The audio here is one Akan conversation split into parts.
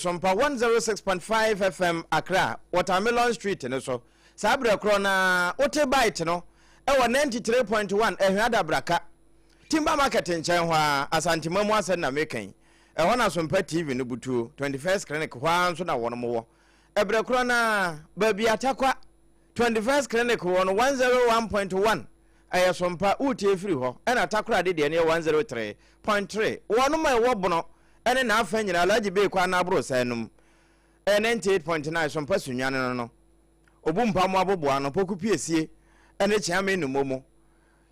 Sompa 106.5 FM Accra, Watermelon Street no so. Saa berɛ korɔ no ara, wote Byte no wɔ 93.1 Ahwea Adabraka, Timber Market nkyɛn hɔ ara, Asantema mu asɛm na meka yi. Ɛhɔ na Sompa TV no butuo, 21st Clinic hɔ ara nso na wɔnom wɔ. Ɛberɛ korɔ no ara, baabi a Tarkwa 21st Clinic wɔ no 101.1 ɛyɛ Sompa, woretie firi hɔ, ɛna Takoradi deɛ no yɛ 103.3. Wɔnom a ɛwɔ Bono ne n'afa nyinaa, Alhaji Bey kwan no aborosan no mu, ɛyɛ 98.9 Sompa Sunyani no no, Obu Mpa mo aboboano, Poku Piesie ne Kyeame Nnumo mo.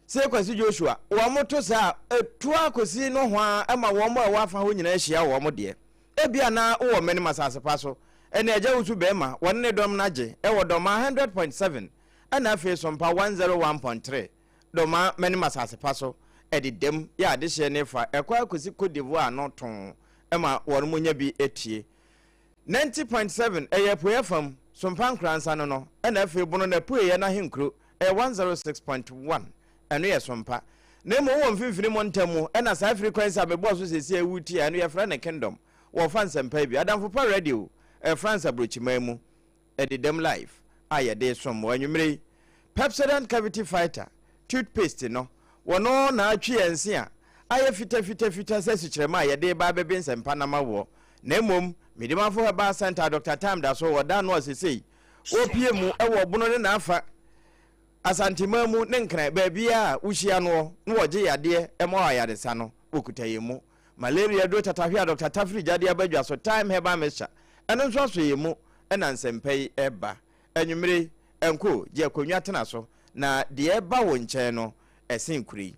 Sei Kwasi Joshua, wɔn to saa a, ɛtu ara kɔsi nohoa ma wɔn a ɛwɔ afa hɔ nyinaa hyia wɔn deɛ. Ebia na wowɔ Menim asase pa so, ɛne Agya Wusu Bɛɛma, wɔne ne dɔm no agye wɔ Dɔmaa 100.7 ɛna afei Sompa 101.3, Dɔmaa Menim asase pa so, ɛdedam yɛ adehyeɛ ne fa ɛkɔ ara kɔsi Cote d'Ivoire ano too ma wɔn nya bi tie. 90.7 ɛyɛ apueɛ fam, Sompa Nkoransa no no, ɛna afei Bono n'apueɛ n'ahenkuro ɛyɛ 106.1, ɛno yɛ Sompa. Na mmom wɔ mfimfini mo ntam mu ɛna saa frequency a mebɔɔ so seesei a woretie a ɛno yɛfrɛ no Kingdom, wɔfa nsɛmpa yi bi, Adamfo Pa Radio, ɛyɛ France aburokyiman mu. Ɛdedam Live a yɛde resom mo anwummere yi. Pepsodent Cavity Fighter toothpaste no, wɔno na atwe yɛn se a ayɛ fitafitafita sɛ sukyerɛma a yɛde reba abɛbe nsɛmpa no ama woɔ. Na mmom, Medimafo Herbal Centre a Dɔkta Tam da so wɔ da ano a sesei wɔrepue mu wɔ Ɔbono ne n'afa, Asanteman mu ne Nkran, baabiara a wohyia noɔ na wɔgye yadeɛ ma wo ayaresa no, wɔkuta yɛn mu. Malaria aduro tatahwe a Dɔkta Tafiri gya de aba dwa so, Thyme Herbal Mixture, ɛno nso asɔ yɛn mu na nsɛmpa yi reba. Anwummere yi, ɛnkɔ o, gye akonnwa tena so, na deɛ ɛreba wo nkyɛn no, ɛsen kuro yi.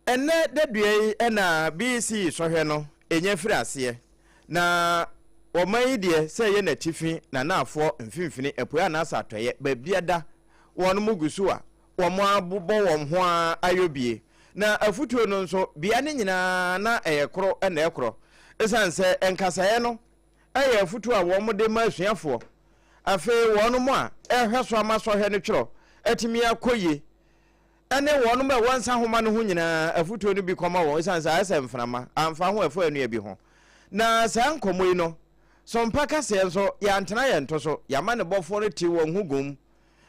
Ɛnnɛ dadua yi na BEC sɔhwɛ no ɛnya firi aseɛ, na ɔman yi deɛ sɛ ɛyɛ n'atifi, n'anaafoɔ, mfimfini, apueɛ anaasɛ atɔeɛ, baabiada wɔn gu so a wɔabobɔ wɔn ho ara ayɔ bie. Na afutuo no nso, bea no nyinaa na ɛyɛ koro na ɛkorɔ. Ɛsiane sɛ nkasaeɛ no yɛ afutuo a wɔde ma asuafoɔ, afei wɔn a ɛrehwɛ so ama sɔhwɛ no twerɛ atumi akɔ yie, ne wɔn a ɛwɔ nsa nhoma no ho nyinaa afutuo no bi kɔma wɔn, ɛsiane sɛ ayɛ sɛ mframa amfa ho ɛfɔ anua bi ho. Na saa nkɔmmɔ yi no, Sompa kaseɛ nso, yɛantena yɛn to so, yɛama ne bɔfoɔ no tee wɔn ho gumm.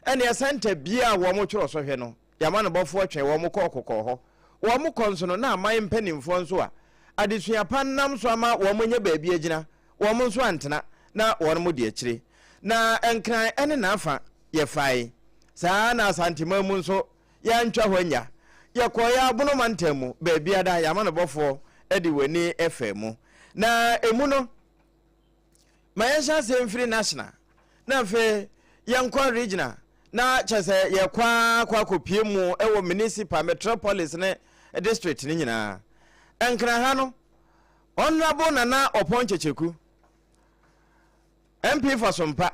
Ɛnneɛ sɛnta biara a wɔtwerɛ sɔhwɛ no, yɛama no bɔfoɔ twe wɔn kɔ ɔkɔkɔɔ hɔ. Wɔn kɔ nso no, na aman mpanimfoɔ nso a adesua pa nam so ama wɔanya baabi agyina, wɔn nso antena, na wɔn di akyire. Na Nkran ne n'afa, yɛfae. Saa ara na Asanteman mu nso, yɛantwa hɔ annya. Yɛkɔeɛ ara Bono mantam mu, baabiara, yɛama no bɔfoɔ de wɔn ani faa mu. Na emu no, Ma yɛnhyɛ aseɛ mfiri national na afei yɛnkɔ regional na kyerɛ sɛ yɛkɔ ara kɔ akɔpie mu wɔ municipal, metropolis ne district no nyinaa. Nkran ha no, Honourable Nana Ɔpɔn Kyekyeku, MP for Sompa,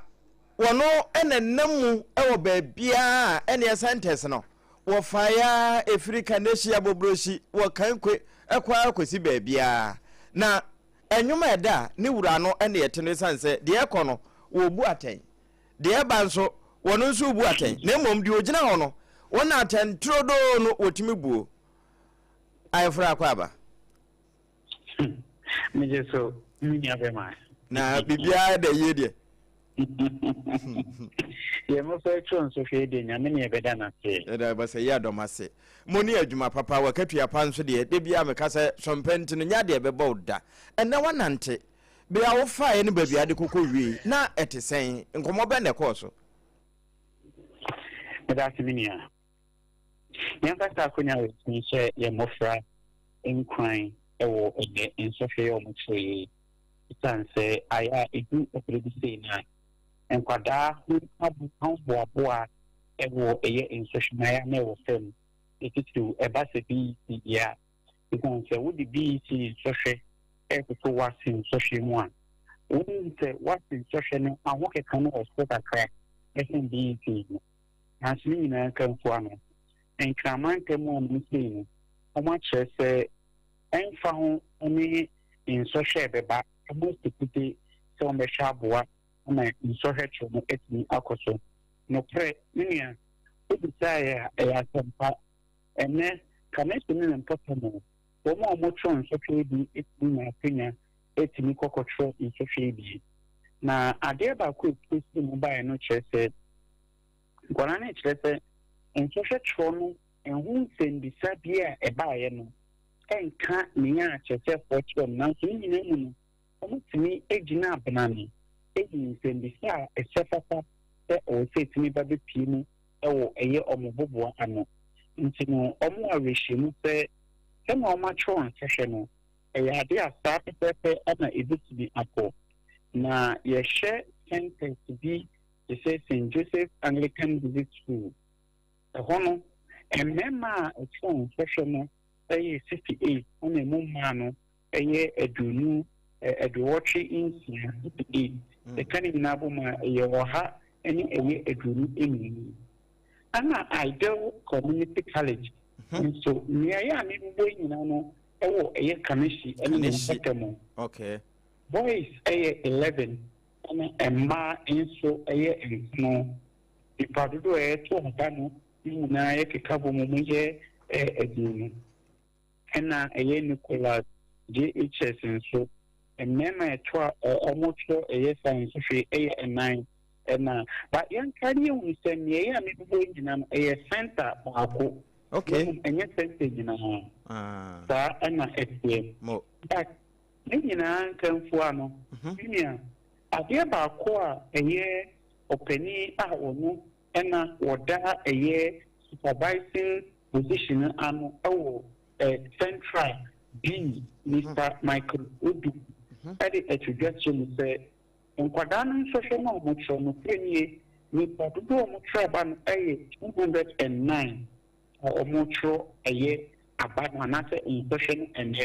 wɔno na nam mu wɔ baabiara a ɛneɛ centers no wɔfaeɛ ara ɛfiri Kaneshie Abobrosi wɔ Kankwe ɛkɔ ara kɔsi baabiara na Nnwom a ɛda a ne wura ano ne ɛte no esiane sɛ deɛ ɛkɔ no, wɔrebu atɛn, deɛ ɛba nso, wɔn nso rebu atɛn, na mmom deɛ ɔgyina hɔ no, wɔn na atɛn turodoo no wɔtumi buo. Ayeforo akɔ aba. Megye so, me nua bɛma. Na biribiara da yie deɛ. Deɛ mmɔfra atwa nsɔhwɛ yi deɛ Nyame ne yɛbɛda no ase. Yɛda bɛsɛ yɛ adɔm ase. Mo ne adwuma papa wakatua pa nso deɛ da biara meka sɛ sɔmpɛ nti no nyɛ adeɛ ɛbɛbɔ wo da. Ɛnɛ woanante bea a wofaeɛ ne baabi a wode kɔkɔ wiei na ɛte sɛn? Nkɔmmɔ bɛn na ɛkɔɔ so? Meda ase me nua. Yɛmfa saa akonya wei so nhyɛ yɛn mmɔfra nkuran wɔ ɛnɛ nsɔhwɛ yi a wɔkyerɛ yi. Esiane sɛ ayɛ a edu bere bi sei no a, nkwadaa ho ahoboaboa wɔ ɛyɛ nsɔhwɛ mu ayɛ a na ɛwɔ fam. Ne titiriw ɛba sɛ BEC deɛ a, esiane sɛ wode BEC nsɔhwɛ retoto WASSCE nsɔhwɛ mu a, wonim sɛ WASSCE nsɔhwɛ no ahokeka no wɔ soro kakra sen BEC no. Nanso ne nyinaa nka mfua no, Nkraman ntam a wɔn sei no, wɔakyerɛ sɛ ɛmfa ho ne nsɔhwɛ a ɛbɛba, wɔasi kute sɛ wɔbɛhwɛ aboa ama nsɔhwɛ kyerɛ no atumi akɔ so. Nokorɛ, me nua, wobisaeɛ a, ɛyɛ asɛmpa. Ɛnnɛ, Kaneshie ne ne mpɔtam, wɔn a wɔtwerɛ nsɔhwɛ yi bi tumi nya akwanya. tumi kɔ kɔtwerɛ nsɔhwɛ yi bi. Na adeɛ baako a ɛpue firi mu baeɛ no kyerɛ sɛ, nkwadaa no kyerɛ sɛ nsɔhwɛ twerɛ no ɛho nsɛmbisa bi a ɛbaeɛ no nka nea akyerɛkyerɛfoɔ kyerɛ no, nanso ne nyinaa mu no, wɔtumi gyina abena no yi nsɛmbisa a ɛsɛ fata sɛ ɛwɔ sɛ ɛtumi ba bɛpue mu wɔ ɛyɛ wɔn boboa ano. Nti no, wɔn awerɛhyɛmu sɛ sɛnea wɔatwerɛ nsɔhwɛ no, ɛyɛ ade a saa pɛpɛɛpɛ na ɛbɛtumi akɔ. Na yɛhwɛ centers bi te sɛ St. Joseph Anglican Basic School, ɛhɔ no, mmarima a ɛtwerɛ nsɔhwɛ no yɛ 68, ɛna ɛmu mmaa no yɛ 86, 68. Yɛka ne nyinaa bɔ mu a, ɛyɛ 125. Ɛna Ideal Community College nso, mmeaeɛ a mebobɔ yi nyinaa no wɔ ɛyɛ Kaneshie ne ne mpɔtam. Boys yɛ 11 ɛna mmaa nso yɛ 9. Nnipa dodoɔ a ɛto aba no nyinaa yɛkeka bɔ mu yɛ 20. Ɛna ɛyɛ Nicholas JHS nso, mmarima a ɛto a wɔtwerɛ ɛyɛ saa nsɔhwɛ yi yɛ nnan. Ɛna ba yɛnka ne yɛhunu sɛ mmeaeɛ a mebobɔ yi nyinaa no ɛyɛ center baako. Okay. Na mmom ɛnyɛ center nyinaa. Ah. Saa ɛna ɛteɛ. Mo. But ne nyinaa nkamfua no, me nua, adeɛ baako a ɛyɛ ɔpanin a ɔno ɛna wɔda ɛyɛ supervising position no ano wɔ Central B, Mister Michael Odu de ato dwa kyerɛ mu sɛ nkwadaa no nsɔhwɛ no a wɔtwerɛ, nokorɛ nie, nnipa dodoɔ a wɔtwerɛ aba no yɛ 209 a wɔtwerɛ ɛyɛ aba no anaasɛ nsɔhwɛ no ɛnnɛ,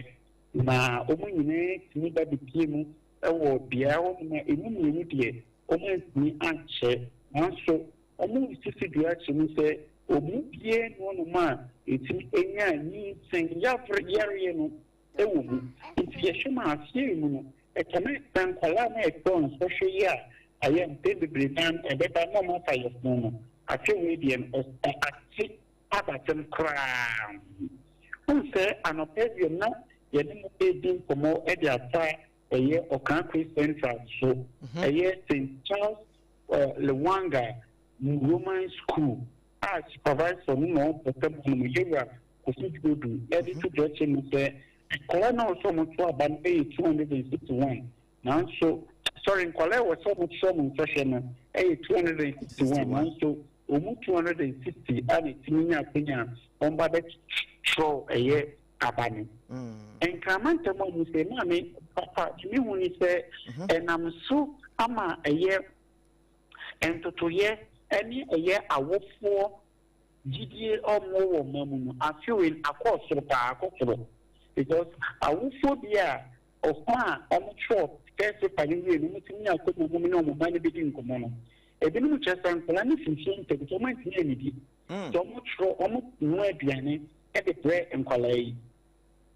na wɔn nyinaa tumi ba bɛpie mu wɔ beaeɛ hɔ nom a ɛmu mmienu deɛ wɔantumi ankyɛ, nanso wɔresisi dua akyerɛ mu sɛ wɔn mu biara nni hɔnom a ɛtumi nyaa nyinsɛn yareɛ no wɔ mu. Nti yɛhwɛ ma aseɛ mu no, ɛkame sɛ nkwadaa no a ɛtɔ nsɔhwɛ yi a ayɛ mpɛn bebree no ara no ɛbɛba na wɔafa yafunu no, afe wei deɛ no ate aba fam koraa. Wohu sɛ anɔpa awiam na yɛne mo redi nkɔmmɔ de afa ɛyɛ Ɔkanakwe Central so, ɛyɛ St. Charles Lwanga Roman School a supervisor no na ɔmpɛ sɛ mo nom Yewura Kofi Duodu de to dwa kyerɛ mu sɛ nkwadaa na ɔsɛ wɔn to aba no yɛ 261, nanso sorry, nkwadaa ɛwɔ sɛ wɔn kyerɛ wɔn nsɔhwɛ no yɛ 261, nanso wɔn mu 260 a na ɛtumi nya akwanya a wɔn ba bɛtwerɛ ɛyɛ aba no. Nkrama ntam a mu sɛ maame papa deɛ mehu ne sɛ ɛnam so ama ɛyɛ ntotoyɛ ne ɛyɛ awofoɔ gyidie a wɔwɔ wɔ mma mu no, afe wei no akɔ soro paa, akɔ soro, because awofoɔ bi a ɔfa a wɔtwerɛ first paper no wie no, wɔtumi nya akwanya wɔn ne wɔn mma no bɛdi nkɔmmɔ no, ebinom kyerɛ sɛ nkwadaa no firi fie ntɛm nti wɔantumi annidi, nti wɔtwerɛ, wɔnoa aduane de brɛ nkwadaa yi.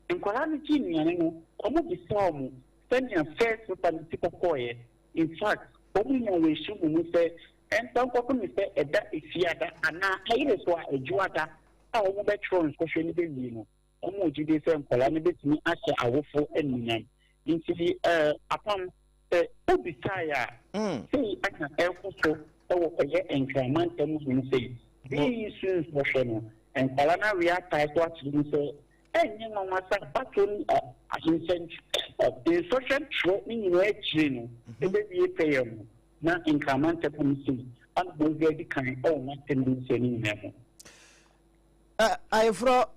Nkwadaa no gye nnuane no, wɔbisa wɔn sɛnea first paper no si kɔkɔeɛ. In fact, wɔnya awerɛhyɛmu mu sɛ ɛmfa nkɔto no sɛ ɛda Efiada anaa ayere so a Adwoada a wɔbɛtwerɛ nsɔhwɛ no bɛwie no, wɔwɔ gyidie sɛ nkwadaa no bɛtumi ahyɛ awofo animuonyam. Nti eh, Apam, sɛ wobisaeɛ a, sei na ɛrekɔ so wɔ ɛyɛ Nkran mantam mu no sei. Bere yi so nsɔhwɛ no, nkwadaa no awe ataa so akyerɛ mu sɛ ɛnyɛ nwanwa sɛ abatoɔ ne nsɔhwɛ twerɛ ne nyinaa akyire no ɛbɛwie pɛyɛ no na Nkraman ntɛpɔ no sei ana wɔdze adi kan wɔ wɔn asɛm no nsɛm no nyinaa mu. Ayeforɔ,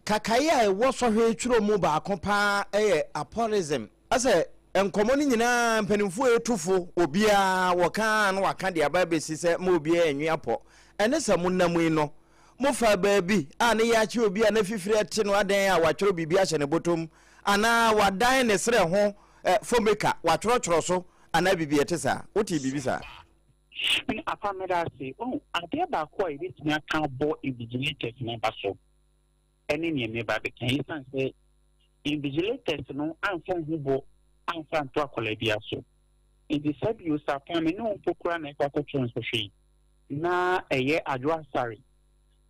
kakae a ɛwɔ sɔhwɛ twerɛ mu baako paa yɛ aphorism. Asɛ nkɔmmɔ no nyinaa mpanimfoɔ retu fo, obiara wɔka a na waka de aba abɛsi sɛ ma obiara nnwe apɔ. Ɛne sɛ monam yi no, mofaa baabi a ne yɛakye obi a n'afifiri ɛte no adɛn a watwerɛ biribi ahyɛ ne bɔtɔm anaa wadan ne serɛ ho fomeka, watwerɛtwerɛ so anaa biribi ɛte saa. Wotee biribi saa? Me apa meda ase. Wohu, adeɛ baako a yɛbɛtumi aka abɔ invigilators no aba so ne nea meba abɛka yi, ɛsiane sɛ invigilators no amfa ho bɔ amfa anto akwadaa biara so. Nti sɛ bio sɛ apa me ne wo mpo koraa na ɛkɔ akɔtwerɛ nsɔhwɛ yi, na ɛyɛ Adwo Asare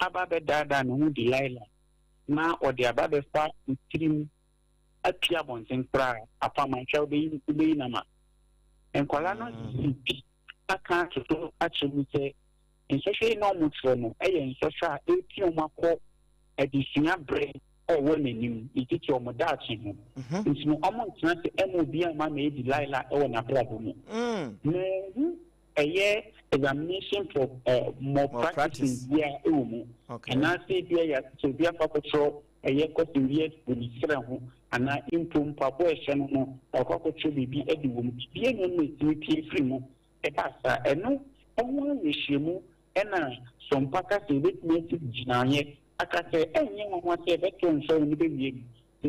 aba abɛdaadaa ne ho Delilah na ɔde aba abɛfa ne tirim. apue abɔnten koraa a, apam anhwɛ a wobɛyi wobɛyi no ama. Nkwadaa no asisi pi aka atoto akyerɛ mu sɛ nsɔhwɛ yi na wɔkyerɛ no yɛ nsɔhwɛ a ɛrepia wɔn akɔ adesua berɛ a ɛwɔ n'anim, ne titire wɔn daakye ho. Nti no, wɔntena ase mma obiara mma mmɛyɛ Delilah wɔ n'abrabɔ mu. Manhu ɛyɛ examination for more practicing biara wɔ mu. Anaasɛ ebia yɛ sɛ obi akɔ akɔtwerɛ ɛyɛ question bi agu ne serɛ ho anaa mpo mpaboa a ɛhyɛ no no wakɔ akɔtwerɛ biribi de wɔ mu. Biribiara nni hɔ nom a ɛtumi pue firi mu ba saa. Ɛno ho awerɛhyɛmu na Sompa ka sɛ yɛbɛtumi asi gyinaeɛ aka sɛ ɛnyɛ nwanwa sɛ ɛbɛto nsɔre no bɛwie no.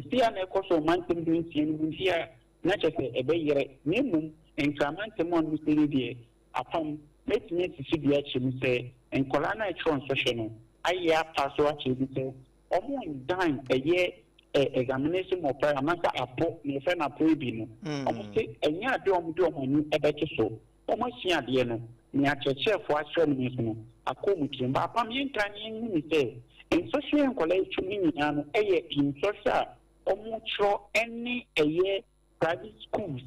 Seesei a na ɛkɔ so wɔ mantam dunsia no mu nti a na kyerɛ sɛ ɛbɛyerɛ, na mmom Nkraman ntam a ɔnom sei no deɛ, apam, mɛtumi asi so dua akyerɛ mu sɛ nkwadaa no a ɛtwerɛ nsɔhwɛ no ayɛ apa so akyerɛ mu sɛ wɔn ndan ɛyɛ examination mɔpɛ anaasɛ apɔ, nea yɛfrɛ no apɔ yi bi no, wɔn se ɛnyɛ adeɛ a wɔde wɔn ani bɛto so. Wɔn asua adeɛ no, nea akyerɛkyerɛfoɔ akyerɛ wɔn no nso no, akɔ wɔn tirim. Ba apam, yɛnkae na yɛnhu no sɛ nsɔhwɛ a nkwadaa yi twerɛ no nyinaa no yɛ nsɔhwɛ a wɔtwerɛ ne ɛyɛ private schools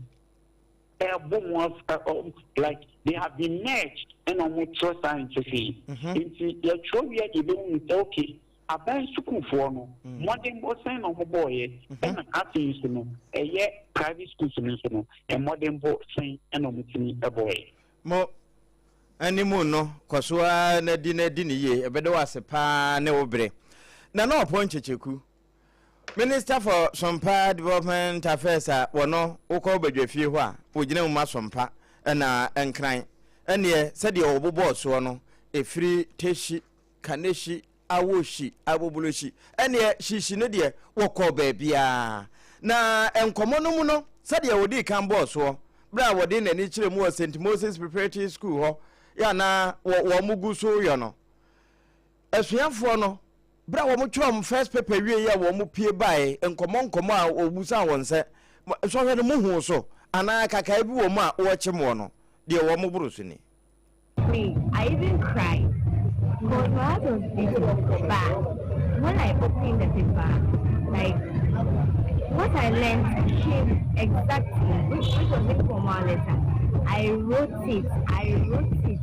ɛbɔ mu like they have been merged ɛna wɔn twerɛ saa nsɔhwɛ yi mhm. nti yɛtwerɛ wie a deɛ ɛbɛhu no sɛ okay aban sukuufoɔ no mm. mmɔdenbɔ sɛn na wɔn bɔɔyɛ mhm. ɛna afei nso no ɛyɛ private schools no nso no mmɔdenbɔ sɛn ɛna wɔn tumi bɔɔyɛ. Mo anim no kɔ so ara na di na di ne yie ɛbɛda wo ase paa ne wo bere na na ɔpɔn kyekyeku. Minister for Sompa Development Affairs a wɔno wokɔ badwafie hɔ a wɔgyina mu ma Sompa na Nkran ɛneɛ sɛdeɛ wɔbobɔɔ soɔ no ɛfiri Teshie, Kaneshie, Awoshie, Aboboloshie ɛneɛ Shishi no deɛ wɔkɔɔ baabiara na nkɔmmɔ no mu no sɛdeɛ wɔdii kan bɔɔ soɔ berɛ a wɔde n'ani kyerɛ mu wɔ St. Moses Preparatory School hɔ yɛ a na wɔn gu so yɔ no asuafoɔ no Berɛ a wɔtwerɛɛ wɔn first paper wieeɛ a wɔpue baeɛ, nkɔmmɔ nkɔmmɔ a wɔbisaa wɔn sɛ, Sɔhwɛ no mohuu so anaa kakae bi wɔ mu a wɔrekyem wɔ no? Deɛ wɔboro so ni. Me, I even cried cause my heart was beating but when I opened the paper like what I learnt came exactly which, which was informal letter I wrote it I wrote it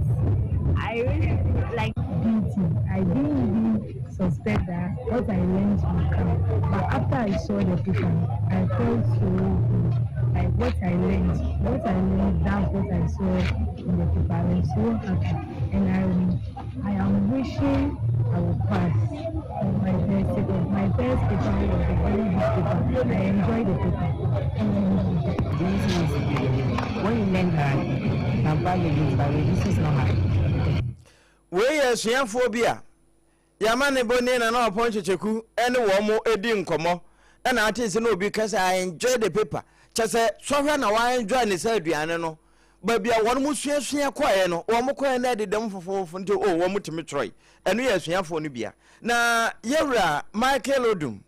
I really like Beating I didn't even suspect that what I learned would come but after I saw the paper I felt so good like what I learned what I learned that's what I saw in the paper I was so happy and I I am wishing I will pass on my first paper my first paper was a very good paper I enjoyed the paper. This is when you learn hard, na value but this is not hard. Wei yɛ asuafoɔ bi a yɛama ne bɔ nie na na ɔpɔn kyekyeku ne wɔn di nkɔmmɔ ɛna ate sɛ na obi ka sɛ I enjoy the paper kyɛ sɛ sɔhwɛ na wa enjoy ne sɛ aduane no baabi a wɔn suasua kɔɛ no wɔn kɔɛ na ɛdeda mu fofoofo nti o wɔn tumi twerɛe ɛno yɛ asuafoɔ no bia na yɛwura Michael Odum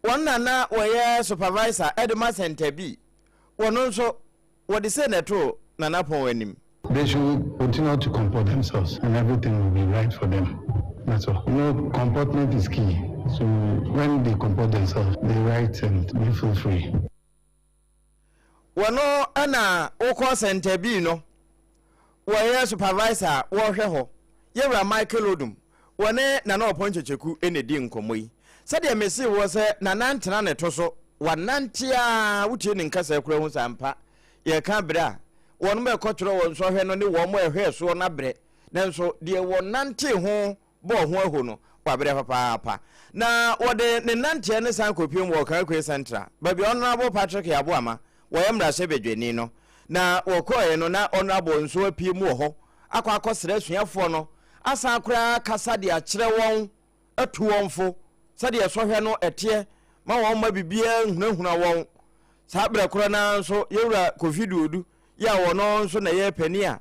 wɔn na na wɔyɛ supervisor ɛde ma Center B wɔn nso wɔde sei na ɛtoo Nana Pɔn anim. They should continue to comport themselves and everything will be right for them. That's all. You know, comportment is key. So when they comport themselves, they write and they feel free. Wɔno na wokɔ Center B no, wɔyɛ supervisor a wɔhwɛ hɔ, Yɛwura Michael Odum, wɔne Nana Ɔpɔn Kyekyeku na ɛdi nkɔmmɔ yi. Sɛdeɛ mesee woɔ sɛ Nana ntena ne to so, wanante ara, wotie ne nkasa koraa hu sɛ ampa yɛreka berɛ a wɔn bɛkɔtwerɛ wɔn nsɔhwɛ no ne wɔn a ɛhwɛɛ soɔ no abrɛ, nanso deɛ wɔnantee ho bɔɔ ho ahu no, wabrɛ papaapa. Na wɔde ne nanteɛ no san kɔpuem wɔ Okaikwei Central, baabi a Honourable Patrick Yaboama wɔyɛ mmarahyɛbadwani no. Na wɔkɔeɛ no, na Honourable nso apue mu wɔ hɔ akɔ akɔsra asuafoɔ no, asan koraa akasa de akyerɛ wɔn, atu wɔn fo sɛdeɛ sɔhwɛ no teɛ ma wɔn mma biribiara nhunahuna wɔn. Saa berɛ korɔ no ara nso, Yɛwura Kofi Duodu yi a ɔno nso na ɛyɛ panin a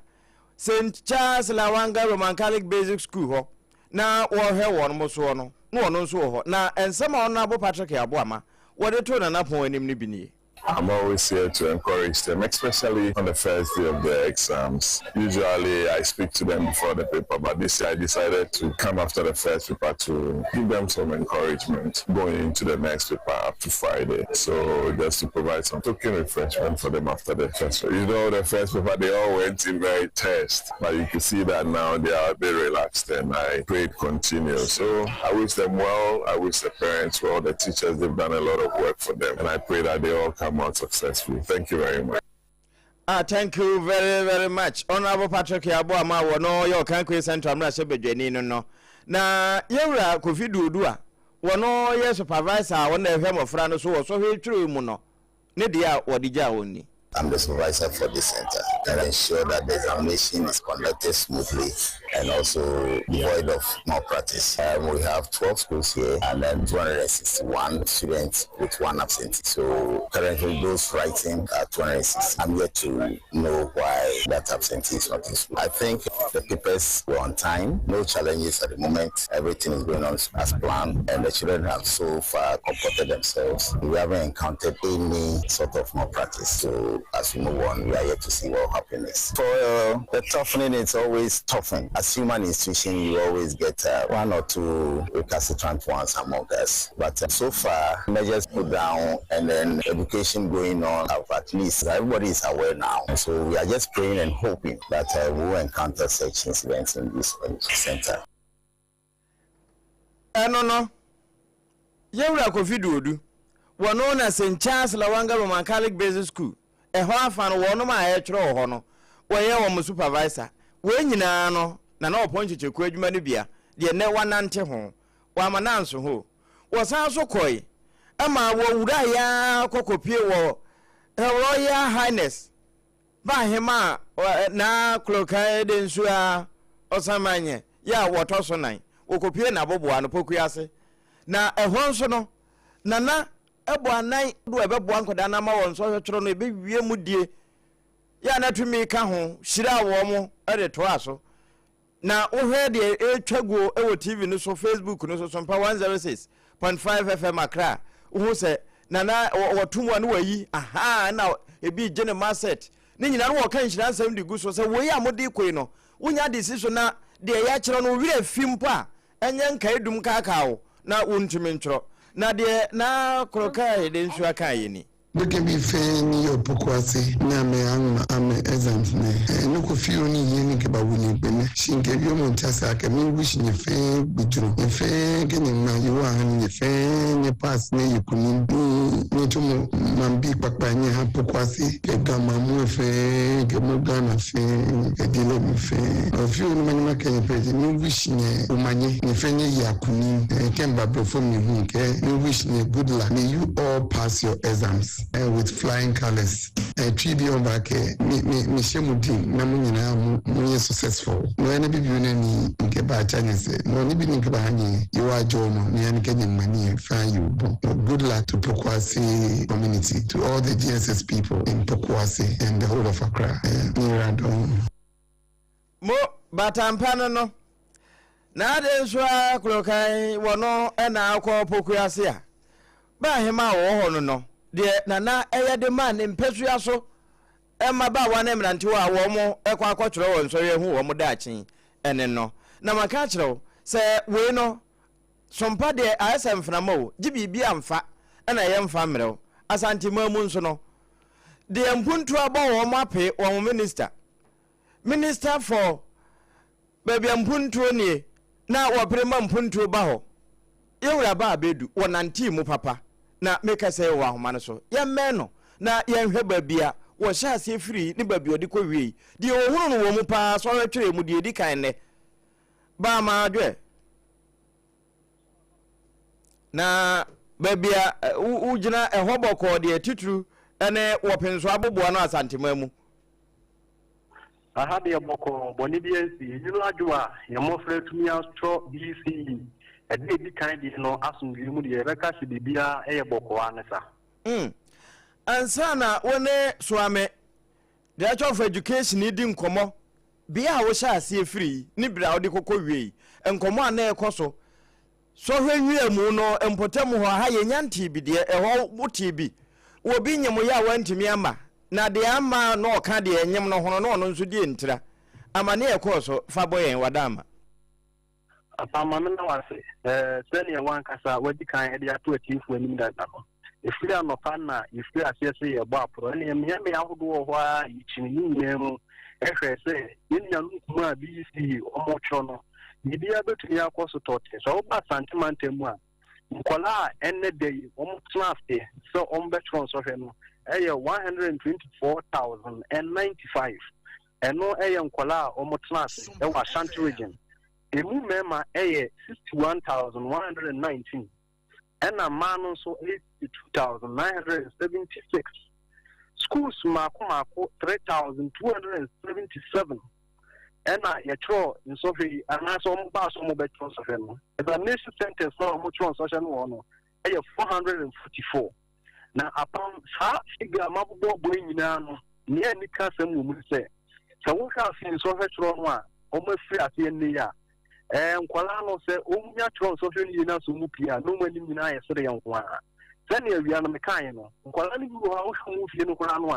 St. Charles Lawanga Roman Catholic Basic School hɔ na wɔhwɛ wɔn soɔ no, na ɔno nso wɔ hɔ. Na nsɛm a Honourable Patrick Aboama wɔde too Nana Pɔn anim no bi nie. I'm always here to encourage them, especially on the first day of the exams. Usually I speak to them before the paper, but this year I decided to come after the first paper to give them some encouragement going into the next paper up to Friday. So just to provide some token refreshment for them after the first paper. You know, the first paper, they all went in very tense, but you can see that now they are a bit relaxed, and I pray it continues. So I wish them well. I wish the parents well, the teachers, they've done a lot of work for them, and I pray that they all come out successfully. Thank you very much. Ah, thank you very very much, Honorable Patrick Yabo ama wɔ no yɛ Ɔkankwe Central mmarahyɛ badwani no no. Na yɛwura Kofi Duodu a wɔno yɛ supervisor a wɔn na ɛhwɛ mmɔfra no so wɔ sɔhwɛ twerɛ mu no ne deɛ a wɔde gyaa wɔn ni. I'm the supervisor for this center and ensure that the examination is conducted smoothly and also devoid of malpractice. We have 12 schools here and then 261 students with one absentee. So currently those writing are 260. I'm yet to know why that absentee is not in school. I think the papers were on time, no challenges at the moment. Everything is going on as planned and the children have so far comported themselves. We haven't encountered any sort of malpractice. So as we move on, we are yet to see what will happen next. For the toughening, it's always toughened. As human institution, you always get one or two recalcitrant ones among us. But so far, measures put down and then education going on, at least everybody is aware now. And so we are just praying and hoping that we will encounter such incidents in this center. Ɛno no, yɛwura Kofi Duodu, wɔno na St Charles Lawanga Roman Catholic Basic School ɛhɔ afa no, wɔnom a ɛtwerɛ wɔ hɔ no, wɔyɛ wɔn supervisor. Wɔn nyinaa no na na ɔpɔn kyekyɛkuo adwuma no bia deɛ nnɛ wanante ho wɔama nanso ho. Wɔsan so kɔe ama wɔwura yaa kɔkɔpie wɔ Her Royal Highness Baahema a na Klokan de nsuo a ɔsamanyɛ yɛ a wɔtɔ so nan. Wɔkɔpie n'aboboa no Poku ase, na ɛhɔ nso no Nana ɛbɔ anan do a ɛbɛboa nkwadaa no ama wɔn nsɔhwɛ no ɛbɛwie mu die yɛ a na tumi ka ho hyira wɔn mo de toa so. Na wohwɛ deɛ ɛretwa guo wɔ TV no so, Facebook no so, Sompa 106.5 FM Accra, wohu sɛ Nana wɔto mu a ne wayi aha na ebi gye ne maset ne nyinaa no, wɔka nhyira nsɛm de gu so sɛ wei a mode kɔ yi no, wonya de si so na deɛ yɛakyerɛ no werɛ fi mpo a, ɛnyɛ nkae dum kaakaa wo na wontumi ntwerɛ. Na deɛ na korokae de nso aka yɛ ni. Doke bi fe ni yɛ Pokuase ne ame aŋma ame exams ne ne ko fi oni yie ni ke ba wuni gbe ne shi nke yo mo ntia ake mi wish nye fe gbiduro nye fe ke nye ma yiwo ahani nye fe nye pass ne yikuni ni nye to mo mambi kpakpa nye ha Pokuase ke gama mu fe ke mo Ghana fe ke dile mu fe o fi oni mani ma ke nye pe ni wish nye umanye nye fe nye yakuni ke mba brofo mi hu ke ni wish nye good luck. May you all pass your exams with flying colors. Twi bi ɔba kɛ me me me hyɛ mu din na mo nyinaa mo mo yɛ successful. Na ɛne bibi na ni nke ba acha nye sɛ na ɔne bi ni nke ba ha nye yewa adwo no ne ya nke nye mani fa yi bo. Good luck to Pokuase community, to all the GSS people in Pokuase and the whole of Accra. Ne radon. Mo batampa no no na ade nso a korokan wɔ no na akɔ Pokuase a baahema a wɔwɔ hɔ no no deɛ Nana ɛyɛ de maa ne mpasua so mmabaawa ne mmerantewa a wɔn ɛkɔ akɔtwerɛ wɔn nsɔhwɛ hu wɔn daakye ɛne no. Na maka akyerɛ wo sɛ wei no sompa deɛ ayɛ sɛ mframa o, gye biribi amfa ɛna ɛyɛ mfa mmerɛw. Asanteman mu nso no deɛ mpuntu abɔ wɔn ape wɔn minister for baabi a mpuntuo nie na wɔpere ma mpuntuo ba hɔ, yɛwura ba abɛdu wɔnantee mu papa. Na meka sɛ wɔ ahoma no so yɛmmɛn no na yɛnhwɛ baabi a wɔhyɛ aseɛ firi ne baabi a ɔde kɔ wie. Deɛ ɔhunu no wɔ mu paa sɔhwɛ twerɛ mu deɛ ɛdi kan nnɛ baama adwoɛ na baabi a wogyina ɛhɔ bɔkɔɔ deɛ titiri ne wɔpenso aboboa no Asantema mu. Aha deɛ bɔkɔɔ, bɔne bi ansi. Enwunu adwo a yɛn mmɔfra atumi atwerɛ BECE ɛda a ɛdi kan deɛ no asomdwoeɛ mu deɛ, yɛbɛka sɛ biribiara yɛ bɔkɔɔ ara ne sa. Ansa na wo ne Soame, Director of Education redi nkɔmmɔ, bea a wohyɛ aseɛ firii ne berɛ a wode kɔkɔ wiei, nkɔmmɔ a na ɛrekɔ so, sɔhwɛ nwiamu no mpɔtam hɔ, ha yɛnya ntee bi deɛ, ɛhɔ wotee bi. Obi nyem yɛ a wantumi amma, na deɛ amma na ɔka deɛ ɛnyem no hono na ɔno nso deɛ ntira. Amaneɛ a ɛkɔɔ so, fa bɔ yɛn, Wadaama. Papa, ma menna wo ase. Sɛdeɛ w'ankasa woadi kan de ato atiefoɔ anim dada no, ɛfiri anɔpa na yɛfiri aseɛ sɛ yɛrebɔ aporɔ. Ɛnneɛ mmeammea ahodoɔ wɔ hɔ ara a yɛkyini ne nyinaa mu hwɛɛ sɛ yɛn nuanom nkumaa a BEC wɔretwerɛ no, biribiara bɛtumi akɔ so tɔɔtee. Sɛ woba Asante mantam mu a, nkwadaa a ɛnnɛ da yi wɔtena ase sɛ wɔbɛtwerɛ nsɔhwɛ no yɛ 124,095. Ɛno yɛ nkwadaa a wɔtena ase wɔ Ashanti Region. Emu mmarima yɛ 61,119, ɛna mmaa no nso yɛ 62,976. Schools mmaako mmaako 3,277 ɛna yɛtwerɛ nsɔhwɛ yi anaasɛ wɔn baa so wɔbɛtwerɛ nsɔhwɛ no. Examination centers na wɔtwerɛ nsɔhwɛ no wɔ no yɛ 444. Na apam saa figure a mabobɔ bɔ yi nyinaa no, nea ani ka asɛm wɔ mu ne sɛ, sɛ wohwɛ afei nsɔhwɛ twerɛ no a wɔafiri aseɛ nnɛ yi a, ɛɛ nkwadaa no sɛ wɔnya twerɛ nsɔhwɛ no yie na sɛ wɔn pie a, na wɔn anim nyinaa yɛ sereɛ nko ara. Sɛnea awia no mekaeɛ no, nkwadaa no bi wɔ hɔ a wohwɛ wɔn fie no koraa no a,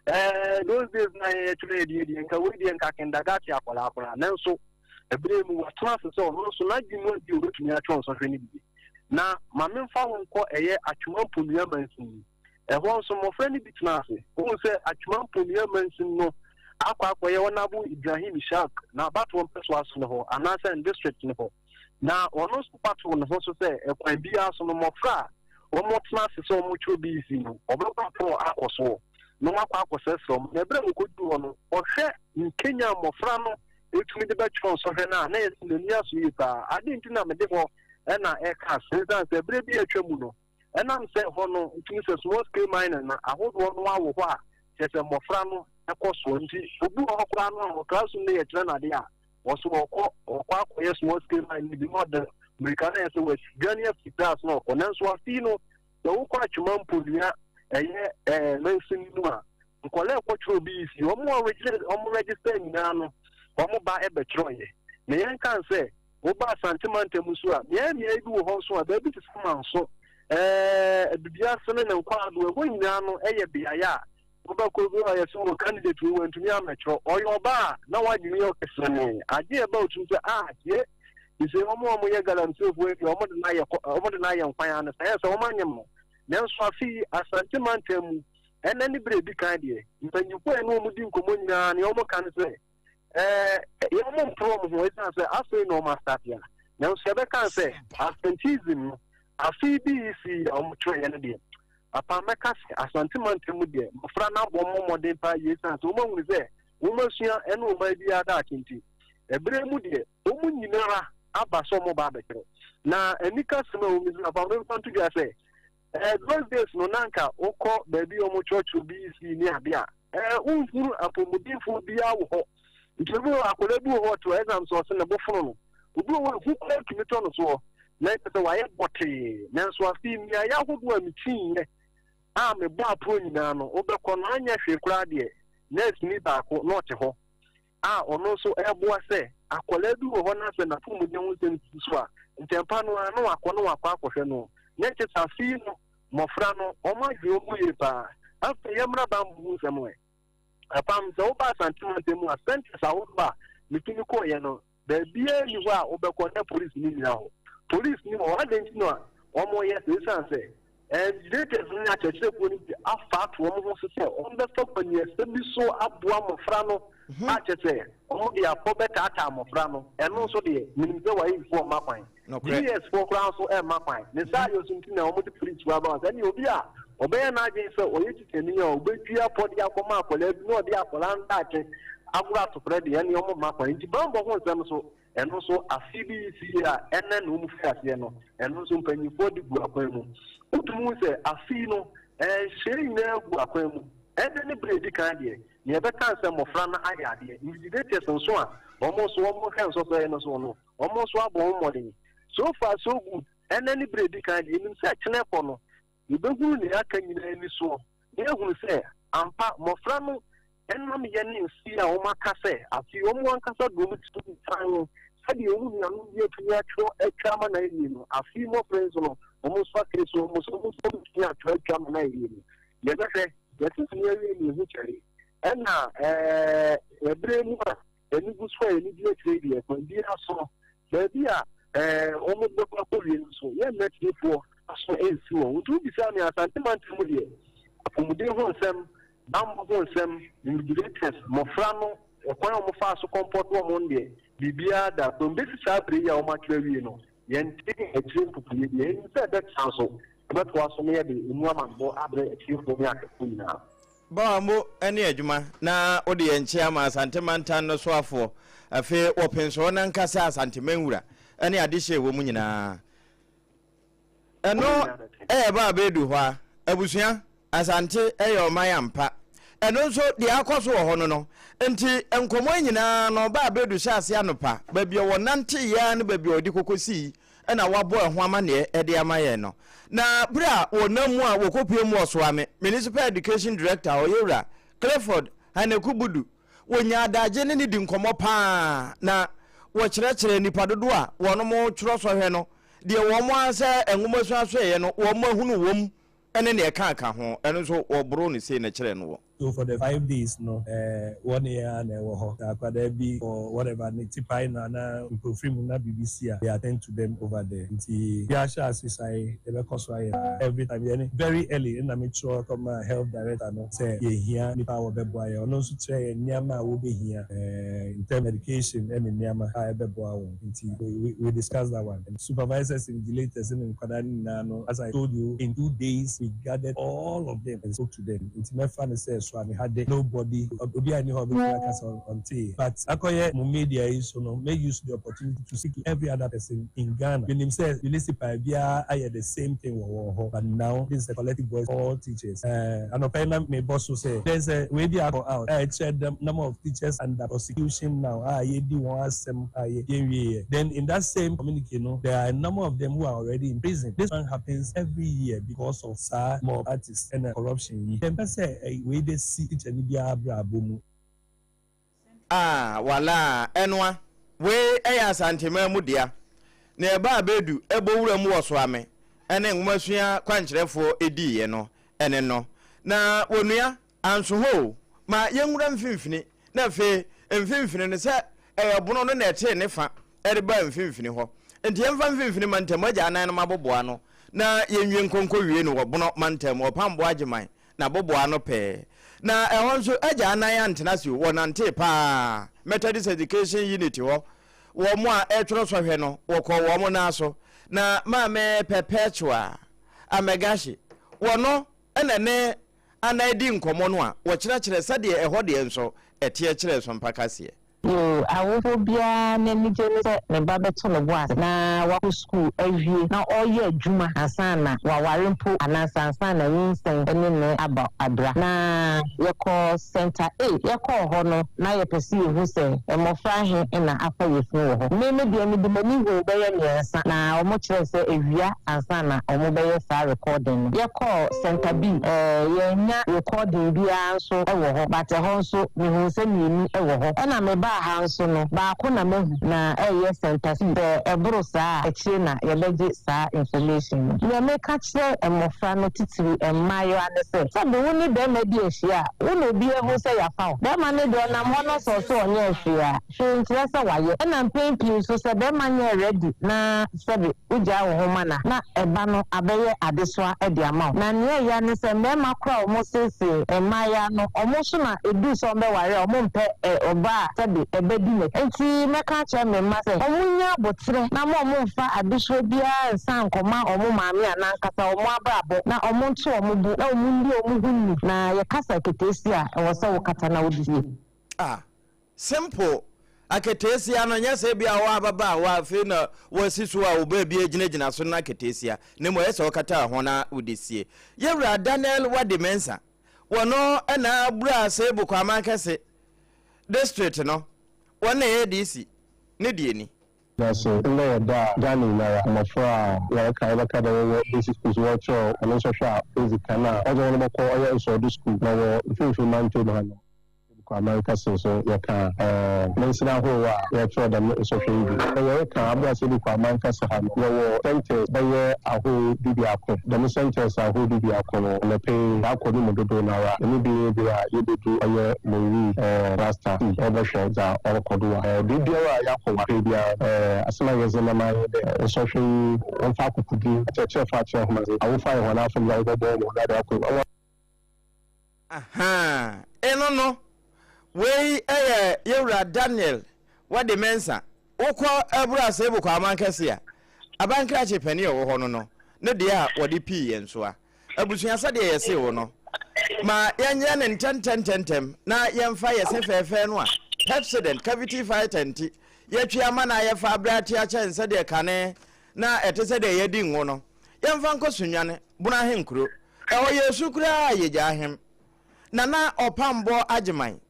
ɛɛ those days na yɛtwerɛ yɛ deɛ deɛ nka wei deɛ nka kindergarten akwadaa koraa, nanso ɛberɛ mu watena ase sɛ ɔno nso n'adwene mu adi obɛtumi atwerɛ nsɔhwɛ no bi. Na ma memfa wo nkɔ ɛyɛ Atwoma Mponua mansin mu. Ɛhɔ nso, mmɔfra no bi tena ase. Wohu sɛ Atwoma Mponua mansin no akɔ akɔyɛ Honourable Ibrahim Ishaq n'abatoɔ mpɛsoa so no hɔ anaasɛ ne district no hɔ. Na ɔno nso fa too ne ho so sɛ ɛkwan biara so no mmɔfra a wɔtena ase sɛ wɔtwerɛ BEC no, ɔbɛkɔ akɔ akɔ soɔ na wakɔ akɔsrɛsrɛ wɔn. Na ɛberɛ a wɔkɔduru hɔ no, ɔhwɛ nkenya mmɔfra no tumi de bɛtwerɛ nsɔhwɛ no a, na yɛsɛ n'ani asɔ yie paa. Adeɛ nti na mede hɔ na ɛka ase esiane sɛ berɛ bi a atwa mu no, ɛnam sɛ hɔ no wotumi sɛ small scale mining no ahodoɔ no ara wɔ hɔ a kyerɛ sɛ mmɔfra no kɔ soɔ nti obi wɔ hɔ koraa no a wɔ classroom no yɛkyerɛ no adeɛ a wɔso ɔkɔ ɔkɔ akɔyɛ small scale mining bi na ɔde mmirika no yɛ sɛ wɔadwane afiri class no ɔkɔ. Nanso afei no sɛ wokɔ Atwema Mponua ɛyɛ ɛɛ mansin mu a, nkɔla ɛkɔtwerɛ BEC wɔn a wɔn register nyinaa no wɔn ba ɛbɛtwerɛeɛ. Na yɛnka sɛ woba Asante mantam nso a, mmeae mmeae bi wɔ hɔ nso a, baabi te sɛ Manso, ɛɛ Adubiase ne ne nkwaado, ɛhɔ nyinaa no yɛ beaeɛ a wobɛkɔ bi a yɛsɛ wɔ candidate wei wantumi ammɛtwerɛ. Ɔyɛ ɔbaa a na wadwene yɛ ɔkɛseɛ. Agye ɛba otum sɛ ah tie sɛ wɔn a wɔyɛ galamseyfoɔ yi deɛ wɔn de no ayɛ wɔn de no ayɛ nkwan ano sɛ ɛyɛ sɛ wɔn anyem no. Nanso afe yi Asante mantam mu ɛnɛ ne berɛ edi kan deɛ mpanyinfoɔ a ɛne wɔn di nkɔmmɔ nyinaa nea wɔka ne sɛ Ɛɛ, wɔn mpere wɔn ho esiane sɛ afei na wɔn asate a. Nanso yɛbɛka sɛ absenteeism no, afe BEC a wɔtwerɛeɛ no deɛ, papa mɛka sɛ Asante mantam mu deɛ, mmɔfra no abɔ wɔn mmɔden paa yie esiane sɛ wɔahunu sɛ wɔasua ɛne ɔman biara daakye nti. Ɛberɛ mu deɛ, wɔn nyinara aba sɛ wɔreba abɛtwerɛ. Na anikasɛm a ɛwɔ mu nso, papa memfa nto dwa sɛ, ɛɛ those days no na anka wokɔ baabi a wɔtwerɛtwerɛ BEC ne ade a, Ɛɛ, wonhunu apɔmudenfoɔ biara wɔ hɔ. Nti obi wɔ hɔ, akwadaa bi wɔ hɔ ɔte hɔ, exam sɛ ɔse ne bo fono no. Obi wɔ hɔ ehu koraa tumi tɔ no soɔ, na ɛkyɛ sɛ wayɛ bɔtee. Nanso afei mmeaeɛ ahodoɔ a mekyiiɛ a mebɔ aporɔ nyinaa no, wobɛkɔ no anyɛ hwee koraa deɛ, nɛɛseni baako na ɔte hɔ a ɔno nso ɛreboa sɛ akwadaa bi wɔ hɔ na sɛ n'apɔmuden ho nsɛm sisi so a, ntɛmpa no ara na wakɔ na wakɔ akɔhwɛ no. Na ɛkyɛ sɛ afei no, Mmɔfra no, wɔn adwene mu ye paa. Afei yɛmmra bammɔ ho nsɛm ɛ. Apam, sɛ woba Asante mantam mu a, centres ahodoɔ a metumi kɔeɛ no, baabiara nni hɔ a wobɛkɔ na polisini nnyina hɔ. Polisini wɔ hɔ. Adɛn nti na wɔyɛ saa? Esiane sɛ invigilators no ne akyerɛkyerɛfoɔ no bi afa ato wɔn ho so sɛ wɔbɛfa kwaniasa bi so aboa mmɔfra no a kyerɛ sɛ wɔde apɔ bɛtaataa mmɔfra no. Ɛno nso deɛ, menim sɛ WAECfoɔ mma kwan. Nokorɛ. GS foɔ koraa nso mma kwan. Ne saa yɛ so nti na wɔde police foɔ aba hɔ. Sɛ ɛneɛ obi a ɔbɛyɛ n'adwene sɛ ɔyɛ tikyani a ɔbɛdua pɔ de akɔma akwadaa bi na ɔde akwadaa no daakye agorɔ atoprɛ deɛ ɛneɛ wɔn mma kwan. Nti bammɔ ho nsɛm nso ɛno nso afe bi yi si a ɛnɛ na wɔn firi aseɛ no ɛno nso mpanyinfoɔ de gu akwan mu. Wotumi hu sɛ afe yi no nhyehyɛeɛ nyinaa gu akwan mu. Ɛnɛ ne berɛ a ɛdi kan deɛ nea ɛbɛka sɛ mmɔfra no ayɛ adeɛ. Invigilators nso a wɔn nso wɔhwɛ nsɔsɔeɛ no so no Wɔn nso abɔ wɔn mmɔden. So far so good, ɛnnɛ ne berɛ a ɛdi kan deɛ, yɛnim sɛ kyena kɔ no, yɛbɛhunu nea aka nyinaa ani soɔ, na yɛahunu sɛ ampa mmɔfra no nnamyɛ ne nsi a wɔaka sɛ afei wɔn ankasa de wɔn ti san no, sɛdeɛ wɔn nuanom bi atumi atwerɛ atwa ama no ayɛ yie no, afei mmɔfra yi nso no, wɔn nso akere so, wɔn nso wɔn nso bɛtumi atwerɛ atwa ama no ayɛ yie no. Yɛbɛhwɛ, yɛte sini awie ne yɛhu kyɛre. Ɛna ɛɛ ɛberɛ mu a yɛne gu so a yɛne di akyire deɛ kwan biara so no, baabi a ɛɛ wɔn bɛkɔ akɔwie no nso, yɛmma atiefoɔ aso nsi wɔn. Nti wobisa me Asante mantam mu deɛ, apɔmuden ho nsɛm, bammɔ ho nsɛm, invigilators, mmɔfra no, ɛkwan a wɔfaa so kɔmpɔto wɔn no deɛ, biribiara da so. Bɛsi saa berɛ yi a wɔatwerɛ awie no, yɛnte akyire mpopoeɛ biara. Yɛnim sɛ ɛbɛtra nso, yɛbɛtoa so na yɛde emu amanebɔ abrɛ atiefoɔ ne ahwɛfoɔ nyinaa. Bawambo ne adwuma na wode yɛn nkyea ma Asante mantan no soafoɔ, afei wɔpensɔɔ no ankasa Asante manwura ne adehyeɛ ɛwɔ mu nyinaa. Ɛno ɛyɛ ba a bɛdu hɔ a, abusua, Asante yɛ ɔman ampa. Ɛno nso deɛ akɔ so wɔ hɔ no no nti nkɔmmɔ yi nyinaa no ba a bɛdu hyɛ ase anɔpa, baabi a wɔnanteeɛ ara ne baabi a wɔde kɔkɔsii na wɔabɔ ɛho amanneɛ de ama yɛn no. Na berɛ a wɔnam mu a wɔkɔpue mu wɔ Soame Municipal Education Director Ɔyɛwura Clifford Haneku Budu, wɔnyaa adagye ne no di nkɔmmɔ pa ara na wɔkyerɛkyerɛɛ nnipa dodoɔ a wɔnom twerɛ sɔhwɛ no, deɛ wɔn ara sɛ nwomasua asoɛeɛ no wɔn ahunu wɔm ne deɛ ɛka ho, ɛno nso wɔboroo no sei na ɛkyerɛɛ no wɔ. So for the 5 days no, wɔne yɛn ara na ɛwɔ hɔ. Sɛ akwadaa bi for whatever ne ti pae no anaa mprofiri mu na biribi si a, they attend to them over there. Nti yɛahyɛ ase saa yi, yɛbɛkɔ so ayɛ saa every time. Yɛne very early na metwerɛ kɔmaa health director no sɛ yɛhia nnipa a wɔbɛboa yɛn. Ɔno nso kyerɛɛ yɛn nneɛma a wɔbɛhia in terms medication ne nneɛma a ɛbɛboa wɔn. Nti we discussed that one. And supervisors, invigilators ne nkwadaa no nyinaa no, as I told you, in 2 days we gathered all of them and spoke to them. Nti mɛfa no sɛ Suame ha de, nobody, obiara nni hɔ a ɔbɛtumi aka sɛ ɔnteeɛ. But akɔyɛ mo media yi so no, make use the opportunity to speak to every other person in Ghana. Menim sɛ municipal biara ayɛ the same thing wɔ wɔn hɔ, but now this is a collective voice of all teachers. Anɔpa yi na mebɔ so sɛ there's a wei bi akɔ out a ɛkyerɛ the number of teachers under prosecution now a yɛdi wɔn asɛm a yɛnwieɛ. Then in that same communique no, there are a number of them who are already in prison. This one happens every year because of saa malpractice ɛna corruption yi. Yɛmpɛ sɛ wei bɛsi teacher ni biara abrabɔ mu. Ah walaa ɛnoa wei ɛyɛ Asanteman mu dea na ɛba a bɛdu ɛbɔ wura mu wɔ Soame ɛne nwomasua kwankyerɛfoɔ ɛdiiɛ no ɛne no na wɔnua anso hɔ o ma yɛnwura mfimfini na afei mfimfini no sɛ ɛyɛ bono no na ɛtee ne fa ɛde baa mfimfini hɔ nti yɛmfa mfimfini mantam agya anan no maboboa ano na yɛnwie nkonko wie no wɔ bono mantam Ɔpamboɔ Agyeman na boboa ano pɛɛ. Na ɛhɔ nso, agya anan antena ase o, wɔnantee paa. Methodist Education Unit hɔ, wɔn a ɛretwerɛ sɔhwɛ no, wɔkɔɔ wɔn nan so. Na Maame Perpetua Amegashie, wɔno na ne anan di nkɔmmɔ no a, wɔkyerɛkyerɛ sɛdeɛ ɛhɔ deɛ nso ɛteɛ kyerɛɛ Sompa Kaseɛ. Yiw, awofo biara n'anigye ne sɛ ne ba bɛto ne bo ase na wakɔ sukuu awie na ɔreyɛ adwuma ansa na waware mpo anaasɛ ansa na nyinsɛn ne no aba abira. Na yɛkɔɔ Center A. Yɛkɔɔ hɔ no, na yɛpɛ sɛ yehu sɛ mmofra ahe na afa yafunu wɔ hɔ. Me me deɛ, mede m'ani huu bɛyɛ mmiɛnsa, na wɔkyerɛɛ sɛ awia ansa na wɔbɛyɛ saa recording no. Yɛkɔɔ Center B, yɛannya recording biara nso wɔ hɔ, but ɛhɔ nso mehuu sɛ mmienu wɔ hɔ. Ɛna mebaa ha nso no, baako na mahu, na ɛyɛ Center C. Sɛ ɛboro saa a, akyire na yɛbɛgye saa information no. Deɛ meka kyerɛ mmɔfra no, titiri mmaayewa ne sɛ, sɛbe wo ne barima di ahyia a, wo na obi ahu sɛ yɛafa wo. Barima no deɛ ɔnam hɔ na sɛ ɔse ɔnyɛɛ hwee a, hwee nkyerɛ sɛ wayɛ. Ɛna mpɛn pii nso sɛ barima nyɛɛ ready na sɛbe wogyaa wo ho ma no a, na ɛba no abɛyɛ adesoa de ama wo. Na nea ɛya ne sɛ mmarima koraa a wɔseesee mmaayewa no, wɔn nso na ɛduru sɛ wɔbɛware a, wɔmpɛ ɔbaa a sɛbe ɛbɛdi n'akyi. Enti mɛka akyerɛ me mma sɛ wɔnnya aboterɛ na mma wɔmmfa adesoa biara nsan nkɔma wɔn maame anaa ankasa wɔn abrabɔ, na wɔnto wɔn bo na wɔnni wɔn ho ni. Na yɛkasa aketeesia a, ɛwɔ sɛ wokata na wode sie. Ah Simple. Aketeesia no, nyɛ sɛ ebia ɔwɔ ababaawa afei na wasi so a wo baabi agyinagyina so no aketeesia, na mmom ɛyɛ sɛ ɔkata ho na wode sie. Yɛwura Daniel Wadi Mensah, wɔno na abura Asebu Kwaman Kɛse District no, wɔn na ɛyɛ DC ne deɛ ni. Naaso ndɛ yɛ da a Ghana nyinara mbofra a wɔreka yɛbɛka dɛ wɔwɔ basic schools wɔrekyerɛw hɔn nsɔhwɛ a odzi kan a ɔdze hɔn bɔkɔ ɔyɛ nsɔwdo skuul na wɔ Mfinfin Mantamu ha no. Kwaman kɛse so yɛkã mansin ahorow a yɛkyerɛw dɛm nsɔhwɛ yi bi. Sɛ yɛrekã Abuasɛdu Kwaman kɛse ha no, yɛwɔ centres bɛyɛ ahorow dubiako. Dɛm centres ahorow dubiako no, anapa yi yɛakɔ no mu dodow no ara. Dɛm bi nye ber a yebodu ɔyɛ Moree cluster yi yɛbɔhwɛ dza ɔrokɔ do wɔ ha. Beebiara a yɛakɔ wɔ ha yi biara, asɛm a yɛdze nam ara nye dɛ nsɔhwɛ yi wɔmfa akokodur, akyerɛkyerɛfo akyerɛ hɔn adze, awofo ayɛ hɔn afɔr dze awobɔbɔ hɔn adze akɔ. Ahaa, eno no, wei yɛ yɛwura Daniel Wade Mensah. Wokɔ Abura Asebu Kwaman kɛse a, abankrakye panin a ɔwɔ hɔ no no, ne deɛ a wɔde pii yɛn so a. Abusua sɛdeɛ yɛsee wo no, ma yɛnyɛ no ntɛntɛntɛntɛm na yɛmfa yɛ se fɛɛfɛɛ no a Pepsodent Cavity Fighter nti yɛatwi ama no ayɛ fa abrɛ ate akyɛn sɛdeɛ kane na ɛte sɛdeɛ yɛadi ngo no. Yɛmfa nkɔ Sunyani, Bono Ahenkuro. Ɛhɔ yɛ su koraa a yɛgya ahem. Nana Ɔpambɔ Agyeman,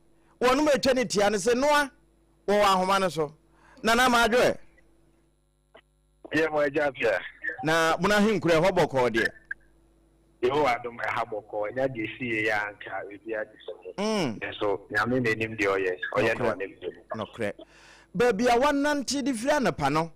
wɔnom atwa ne tia no se noa wɔwɔ ahoma no so. Nana Madwo ɛ? Yɛ mo agya pia. Na Bono Ahenkuro ɛhɔ bɔkɔɔ deɛ? Yehowa adom ɛha bɔkɔɔ, ɛnyɛ deɛ ɛsi yei a anka biribiara te sɛ mu. Nanso Nyame na ɛnim deɛ ɔyɛ, ɔyɛ no wɔ ne berɛ mu. Nokorɛ. Baabi a woanante de firi anɔpa no,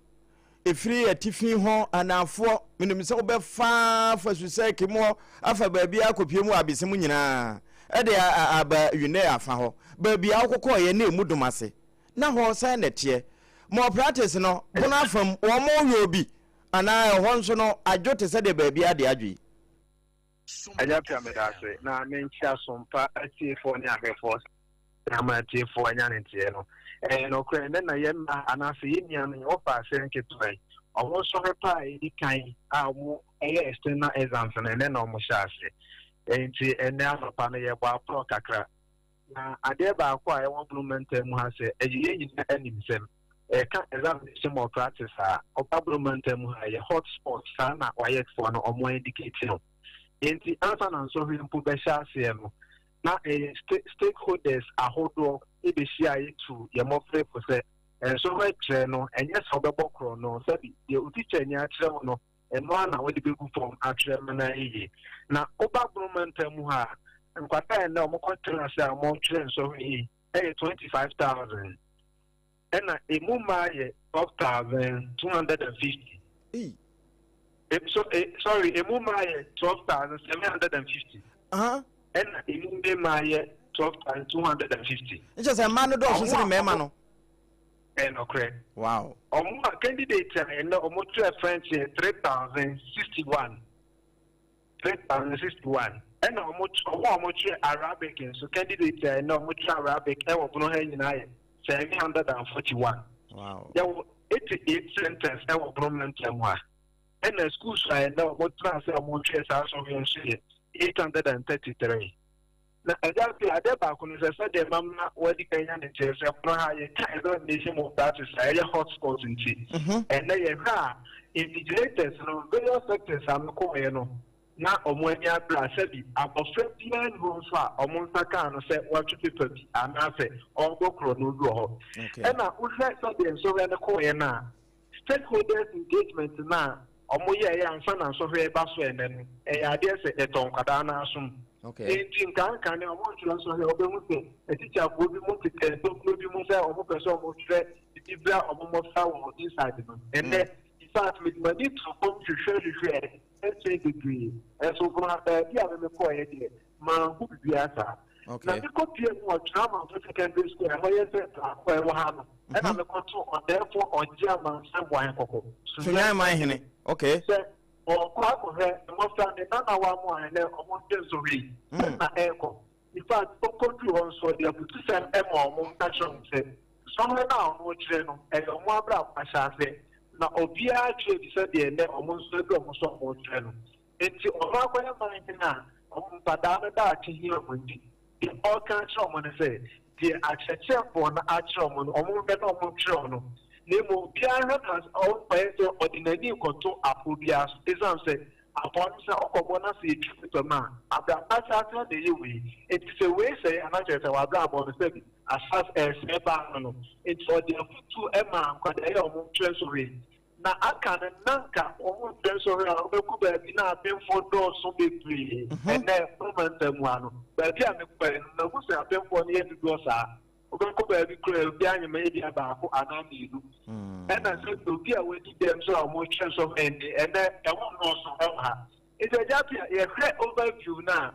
Ɛfiri atifi hɔ anaafoɔ, menim sɛ wobɛfa afa Susek mu hɔ afa baabi akɔpue mu wɔ Abese mu nyinaa de aba Yunea afa hɔ, baabi a wokɔkɔeɛ na ɛmu dom ase. Na hɔ sɛn na ɛteɛ? Malpractice no, bono afa mu, wɔyɛ obi anaa ɛhɔ nso no adwo te sɛ deɛ baabiara de adwo yi? Agya Pia meda ase na menkyia Sompa atiefoɔ ne ahwɛfoɔ sɛ ama atiefoɔ anya ne nteɛ no. Ɛyɛ nokorɛ ɛnɛ na yɛn mma anaasɛ yɛn nuanom yɛn wɔfa aseɛ nketewa yi wɔn nsɔhwɛ pa a ɛdi kan a wɔn ɛyɛ external exams no ɛnɛ na wɔn hyɛ ase. Nti ɛnɛ anɔpa no yɛbɔ aporɔ kakra. Na adeɛ baako a ɛwɔ Bono mantam mu ha sɛ ɛyɛ yɛn nyinaa animsɛm. Yɛka examination malpractice a, ɔba Bono mantam mu ha ɛyɛ hot spot, saa na WAEC foɔ no wɔn indicate no. Enti ansa na nsɔhwɛ mpo bɛhyɛ aseɛ no, na ɛyɛ stakeholders ahodoɔ bɛhyia a yɛtu yɛn mmɔfra fo sɛ nsɔhwɛ kyerɛ no, ɛnyɛ sɛ wobɛbɔ korɔno, sɛbi deɛ wo tikyani akyerɛ wo no, ɛno ara na wode bɛgu fam atwerɛ ma no ayɛ yie. Na woba Bono mantam mu ha a, nkwadaa a ɛnnɛ wɔkɔtena ase a wɔretwerɛ nsɔhwɛ yi yɛ 25,000, ɛna ɛmu mmaa yɛ 12,250. So, sorry, ɛmu mmaa yɛ 12,750. Ɛna ɛmu mmarima yɛ 12,250. Nkyɛ sɛ mmaa no dɔɔso sene mmarima no. Ɛyɛ nokorɛ. Wow. Ɔmo a candidate a ɛnɛ ɔmo twerɛ French yɛ 3061. 3061. Ɛna ɔmo ɔmo a ɔmo twerɛ Arabic nso candidate a ɛnɛ ɔmo twerɛ Arabic ɛwɔ bono ha nyinaa yɛ 741. Wow. Yɛwɔ 88 centers ɛwɔ bono mantam mu ha. Ɛna schools a ɛnɛ ɔmo tena ase a ɔmo twerɛ saa sɔhwɛ nso yɛ 833. Na ɛda ase adeɛ baako no sɛ sɛdeɛ mama wadi kan anya ne nteɛ sɛ mono ha yɛka examination mu practice a ɛyɛ hot spot nti ɛnɛ yɛhwɛ a invigilators no various sectors a mekɔɔeɛ no na wɔn ani abere a sɛbi abɔfra biara nni hɔ nso a wɔn nsa kaa no sɛ watwe paper bi anaasɛ ɔrebɔ korɔno bi wɔ hɔ. Ɛna wohwɛ sɛdeɛ nsɔhwɛ no kɔɔeɛ no a Stakeholders engagement no a wɔyɛeɛ ansa na nsɔhwɛ reba so ɛnnɛ no, ɛyɛ adeɛ sɛ ɛtɔ nkwadaa no asom. Enti nkankane wɔntwerɛ nsɔhwɛ a, wobɛhu sɛ atikyafoɔ bi mo tetɛ ntokuro bi mu sɛ wɔpɛ sɛ wɔtwerɛ biribi bra wɔn mmɔfra wɔ inside no. Ɛnnɛ, in fact, mede m'ani too fam hwehwɛhwehwɛɛ nkyɛn bebree, nso baabi a me mekɔeɛ deɛ, manhu biribiara saa. Na mekɔpuee mu wɔ Twene-Amanfo Secondary School a ɛhɔ yɛ sɛ baako a ɛwɔ ha no, ɛna mekɔtoo ɔdɛɛfoɔ Ɔgye Amansan Boahe Kɔkɔ, Sunyani man hene, okay. Sɛ ɔrekɔ akɔhwɛ mmɔfra ne nanawa mu a ɛnɛ wɔn de nsɔhwɛ yi na ɛrekɔ. In fact, ɔkɔduru hɔ nso ɔde abutusɛm ma wɔn ka kyerɛ wɔn sɛ nsɔhwɛ no a wɔrekyerɛ no, ɛyɛ wɔn abrabɔ ahyɛaseɛ, na obiara kyerɛ bi sɛdeɛ ɛnɛ wɔn nso aduru wɔn so a wɔrekyerɛ no. Enti ɔno akɔyɛ man hene a wɔn nkwadaa no daakye hia wɔn nti, deɛ ɔreka akyerɛ wɔn ne sɛ, deɛ akyerɛkyerɛfoɔ no akyerɛ wɔn no, wɔnhwɛ na wɔntwerɛ no, na mmom obiara nhwɛ na ɔnkɔyɛ sɛ ɔde n'ani rekɔto apɔ biara so, ɛsiane sɛ apɔ no sɛ ɔkɔbɔ na sɛ ɛtwi pepa mu a, abrabɔ ahyɛaseɛ na ɛyɛ wei, enti sɛ wei sɛe a na kyerɛ sɛ w'abrabɔ no sɛbi ahyɛase ɛresɛe baa no no. Enti ɔde afotuo maa nkwadaa yi a wɔntwerɛ nsɔhwɛ yi. Na aka no na nka wɔn mpɛ nsɔhwɛ a wobɛkɔ baabi na apemfoɔ dɔɔso bebree. Ɛnnɛ Bono mantam mu ha no, baabi a mekɔɛ no, mahu sɛ apemfoɔ no yɛ dodoɔ saa. Wobɛkɔ baabi koraa a obi anyem ebia baako anaa mmienu. Ɛna sɛ obi a wadi dɛm nso a wɔretwerɛ nsɔhwɛ nne, ɛnnɛ ɛho nnɔɔso wɔ ha. Nti Agya Appiah, yɛhwɛ overview no a,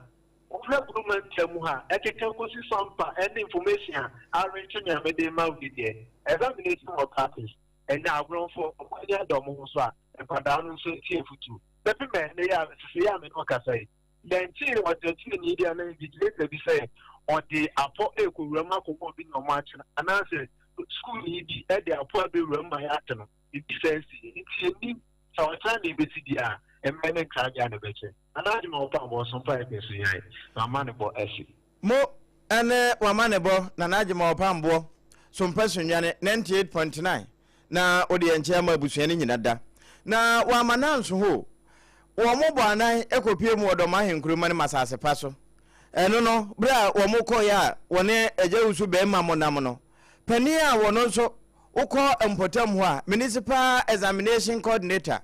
wohwɛ Bono mantam mu ha, ɛkeka kɔsi Sampa ɛne information a arekye me a mede rema wo yi deɛ, examination wɔ practice. Ɛnyɛ agorɔmfoɔ, wɔn ani ada wɔn ho so a, nkwadaa no nso tie afotuo. Bɛpem ɛnnɛ yi a, sesei yi a me ne wo kasa yi, yɛntee ɔkyerɛkyerɛni bi anaa invigilator bi sɛ ɔde apɔ rekɔ wuram akɔbɔ obi na wɔakye no, anaasɛ sukuuni bi de apɔ abɛwura mu ma yɛate no. Biribi saa nsiiɛ. Nti yɛnnim sɛ ɔkyena na ɛbɛsi deɛ a, mmerɛ ne nkrabea na ɛbɛkyɛ. Anaa adwuma a wɔpam wɔ so mpa yɛ kɛse yan, na amanebɔ asi. Mo ne w'amanebɔ na n'adwuma ɔpam boɔ so mpa sunnwane 98.9 na wode yɛn nkyɛn ama abusua no nyina da na w'ama no anso hɔ o. Wɔn bɔ anan kɔpue mu wɔ Dɔm ahenkuro mu ne m'asase pa so. Ɛno no, berɛ a wɔn kɔeɛ a wɔne Agya Wusu Bɛɛma mo nam no, panin a wɔno nso wokɔ mpɔtam hɔ a, Municipal Examination Coordinator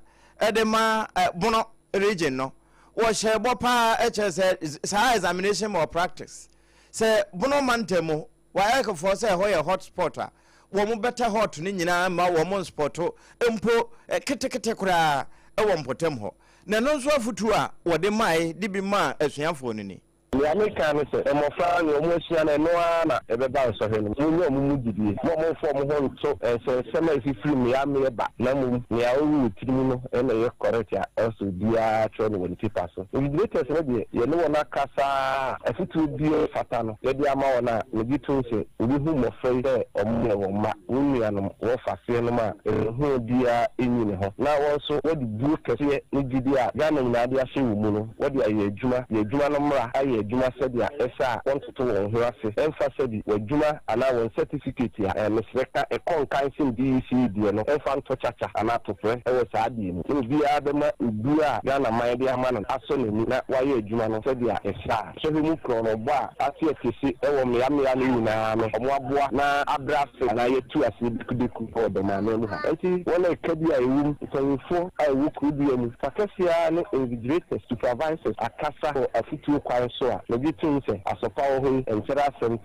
de ma Bono region no, wɔhyɛɛ bɔ paa kyerɛ sɛ saa examination malpractice sɛ Bono mantam mu WAECfoɔ sɛ ɛhɔ yɛ hot spot a, wɔn bɛtɛ hot no nyinaa mma wɔn nspɔto mpo ketekete koraa wɔ mpɔtam hɔ. Na ɛno nso afotuo a wɔde mae de bi maa asuafoɔ no ni. Nea meka ne sɛ, mmofra no, nea wɔasua no, ɛno ara na ɛbɛba nsɔhwɛ no mu. Munnya wɔn mu gyidie. Mma wɔmmfa wɔn ho nnto nsɛnsɛm a ɛfifiri mmeammea ba, na mmom nea ɔwɔ wɔ tirim no na ɛyɛ correct a ɛwɔ sɛ obiara twerɛ no wɔ ne paper so. Invigilators no deɛ, yɛne wɔn akasa ara a, afotuo biara a ɛfata no, yɛde ama wɔn a, megye tom sɛ wɔbɛhu mmɔfra yi sɛ wɔyɛ wɔn mma, wɔn nuanom, wɔn faseɛnom a ɛho biara nni ne ho, na wɔn nso wɔde buo kɛseɛ ne gyidie a Ghana nyinaa de ahyɛ wɔn mu no, wɔde ayɛ adwuma, de adwuma no mmara ayɛ adwuma sɛdeɛ ɛsɛ a wɔntoto wɔn ho ase mfa sɛbi w'adwuma anaa wɔn sɛtifiketi a mesrɛ ka ɛkɔ nkan sen BECE deɛ no mfa nto kyakya anaa toprɛ wɔ saa adeɛ mu na obiara bɛma obuo a Ghana man de ama no asɔ n'ani na wayɛ adwuma no sɛdeɛ ɛsɛ a. Sɔhwɛ mu korɔnobɔ a ate akɛse wɔ mmeammea no nyinaa no, wɔaboa na abrɛ ase anaa yɛatu ase dekudeku wɔ dɔm aman mu ha. Enti wɔn a ɛka bi a ɛwom, mpanyimfo a ɛwɔ kurow biara mu, fa kɛse ara ne invigilators, supervisors, akasa wɔ afotuo kwan so a, megye tom sɛ asɔpa wɔ hɔ yi nkyɛrɛ asɛm.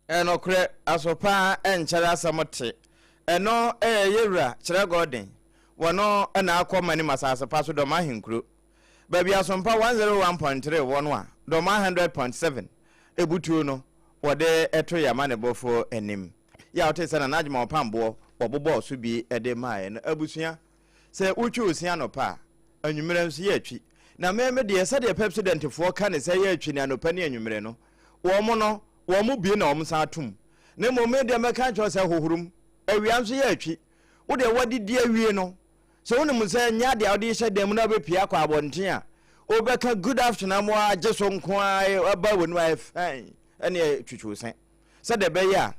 Ɛyɛ nokorɛ, asopa nkyɛrɛ asɛm te. Ɛno yɛ yɛwura Kyerɛ Gordon, wɔno na akɔ manim asase pa so dɔm ahenkuro. Baabi Asompa 101.3 wɔ no a Dɔma 100.7 butuo no wɔde to yɛn amanebɔfoɔ anim. Yɛ a wotee sɛ Nana Agyemang Ɔpamboɔ wɔbobɔɔ so bi de maeɛ no, abusua, sɛ wotwi wo se anɔpa a, anwummerɛ nso yɛ atwi. Na me me deɛ sɛdeɛ Pepsodentfoɔ ka ne sɛ yɛ atwi no anɔpa ne anwummerɛ no, wɔn no, wɔn bue na wɔn san atom. Na mmom me deɛ mɛka akyerɛ wo sɛ hohoro mu. Awia nso yɛ atwi. Wo deɛ woadidi awie no, Sɛ wonim sɛ ɛnyɛ ade a wode rehyɛ dan mu na wobɛpue akɔ abɔnten a, wobɛka good afternoon ama wɔagye so nko ara aba w'anim ayɛ fine ɛne twitwi wo se sɛdeɛ ɛbɛyɛ a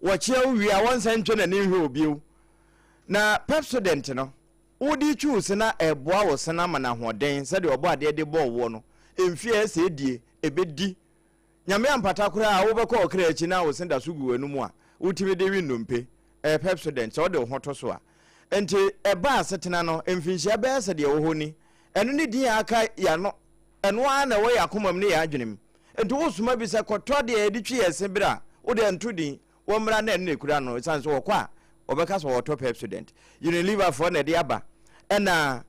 wɔkyea wo wie a wɔnsan ntwa n'ani nhwɛ wo bio. Na Pepsodent no, wode retwi wo se na ɛboa wo se no ama no ahoɔden sɛdeɛ ɔbɔ adeɛ de bɔɔ woɔ no, mfie a ɛsɛ ɛdie, ɛbɛdi. Nyame ampata koraa a wobɛkɔ ɔkra akyi na wo se da so gu w'anum a, wotumi de we nnompe. Ɛyɛ Pepsodent, sɛ wode wo ho to so a. Enti ɛba asetena no, mfinhyia bɛyɛ sɛ deɛ ɛwɔ hɔ ni. Ɛno ne din a aka yɛn ano. Ɛno ara na ɛwɔ yɛn akoma mu ne yɛn adwene mu. Enti wosoma bi sɛ kɔtɔ deɛ yɛde twi yɛn se bere a, wo deɛ nto din. Wɔmmra na ɛno na ɛkura no. Ɛsiane sɛ wɔkɔ a, wɔbɛka sɛ wɔretɔ Pepsodent. Unileverfoɔ na ɛde aba. Ɛna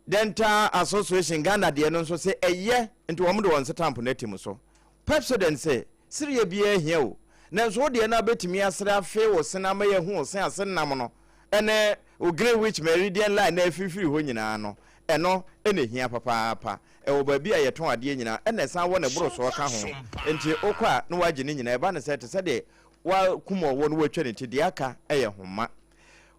Dental Association Ghana deɛ no nso se ɛyɛ nti wɔn de wɔn setamp no atim so. Pepsodent se sereɛ biara hia o, nanso wo deɛ no a bɛtumi asere afee wo sene ama yɛahu wo se ase nam no ne wo Greenwich Meridian line no a ɛfirifiri hɔ nyinaa no, ɛno na ɛhia papaapa. Ɛwɔ baabi a yɛtɔn adeɛ nyinaa ɛna ɛsan wɔ ne borosoɔ ka ho nti wokɔ a na woagye ne nyinaa. Ɛba no sɛ te sɛ deɛ woakum ɔwɔ no woatwa ne ti, deɛ aka yɛ homa.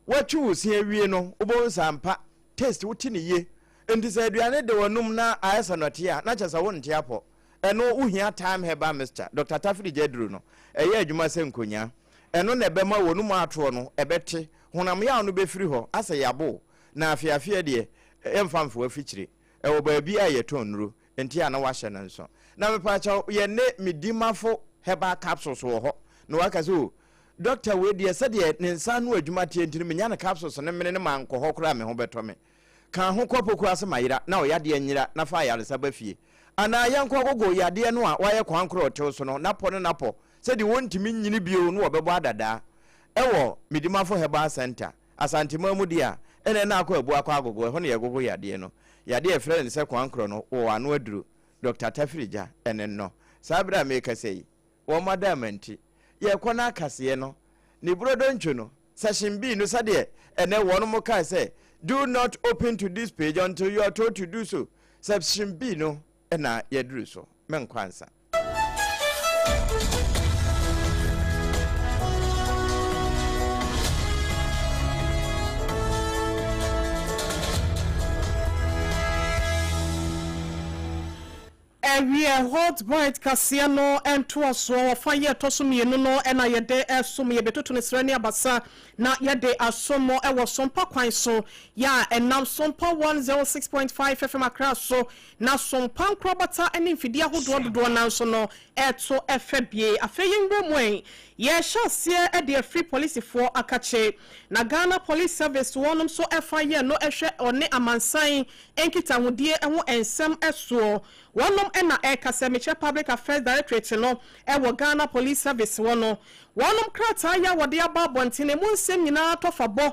Woatwi wo se awie no wobɛhu sɛ ampa Taste, wote no yie. Nti sɛ aduane de w'anum na ayɛ sɛ nɔteɛ a, na kyerɛ sɛ wonte apɔ. Ɛno wohia Thyme Herbal Mixture, Doctor Tafiri gya aduru no. Ɛyɛ adwuma sɛ nkonyaa. Ɛno na ɛbɛma w'anum atoɔ no ɛbɛte, honam yaw no bɛfiri hɔ, asɛ yabo wo. Na afeafeɛ deɛ, yɛmfa mfa w'afikyire. Ɛwɔ baabi a yɛtɔn nnuro, nti a na woahyɛ no nso. Na mepaakyɛw, yɛne Medimafo Herbal Capsules wɔ hɔ. Na waka sɛ, oh, Dɔkta wei deɛ sɛdeɛ ne nsa ano adwuma teɛ nti no menya no capsules no mene no mankɔ hɔ koraa a me ho bɛtɔ me. Ka ho kɔ poku ase ma yera na ɔyadeɛ nyera na fa ayaresa ba fie. Anaa yɛnkɔ gogo yadeɛ no a wayɛ kwan korɔ ɔtew so no napɔ ne napɔ sɛdeɛ wɔntumi nyini bio no wɔbɛbɔ adadaa ɛwɔ Medimafo Herbal Centre, Asanteman mu deɛ a ɛna ɛna akɔ abu akɔ agogo ɛhɔ na yɛgogo yadeɛ no. Yadeɛ a yɛfrɛ no sɛ kwan korɔ no wɔwɔ ano aduro. Dɔkta Tafirigya ɛne nnɔ. Saa berɛ a merekasa yi wɔn adaama nti, yɛrekɔ no akaseɛ no, ne burodontwo no, session B no sɛdeɛ ɛnɛ wɔn kae sɛ do not open to this page until you are told to do so, section B no na yɛaduru so. Menkɔ ansa. Ɛwiɛ, Hot Bite kaseɛ no ntoasoɔ, ɔfa yi a ɛtɔ so mmienu no na yɛde resom. Yɛbɛtutu no serɛ ne abasa na yɛde asom mo wɔ Sompa kwan so, yɛ a ɛnam Sompa 106.5 FM Accra so, na Sompa nkorabata ne mfidie ahodoɔ dodoɔ no ara nso no reto fɛ bie. Afei yɛnwura mu ɛ, yɛrehyɛ aseɛ de afiri polisifoɔ akakye, na Ghana Police Service wɔnom nso fa yɛ no hwɛ ɔne amansan nkitahodie ho nsɛm soɔ. Wɔnom na ɛreka sɛ mekyerɛ Public Affairs Directorate no wɔ Ghana Police Service hɔ no. Wɔnom krataa yi a wɔde aba abɔnten emu nsɛm nyinaa tɔfabɔ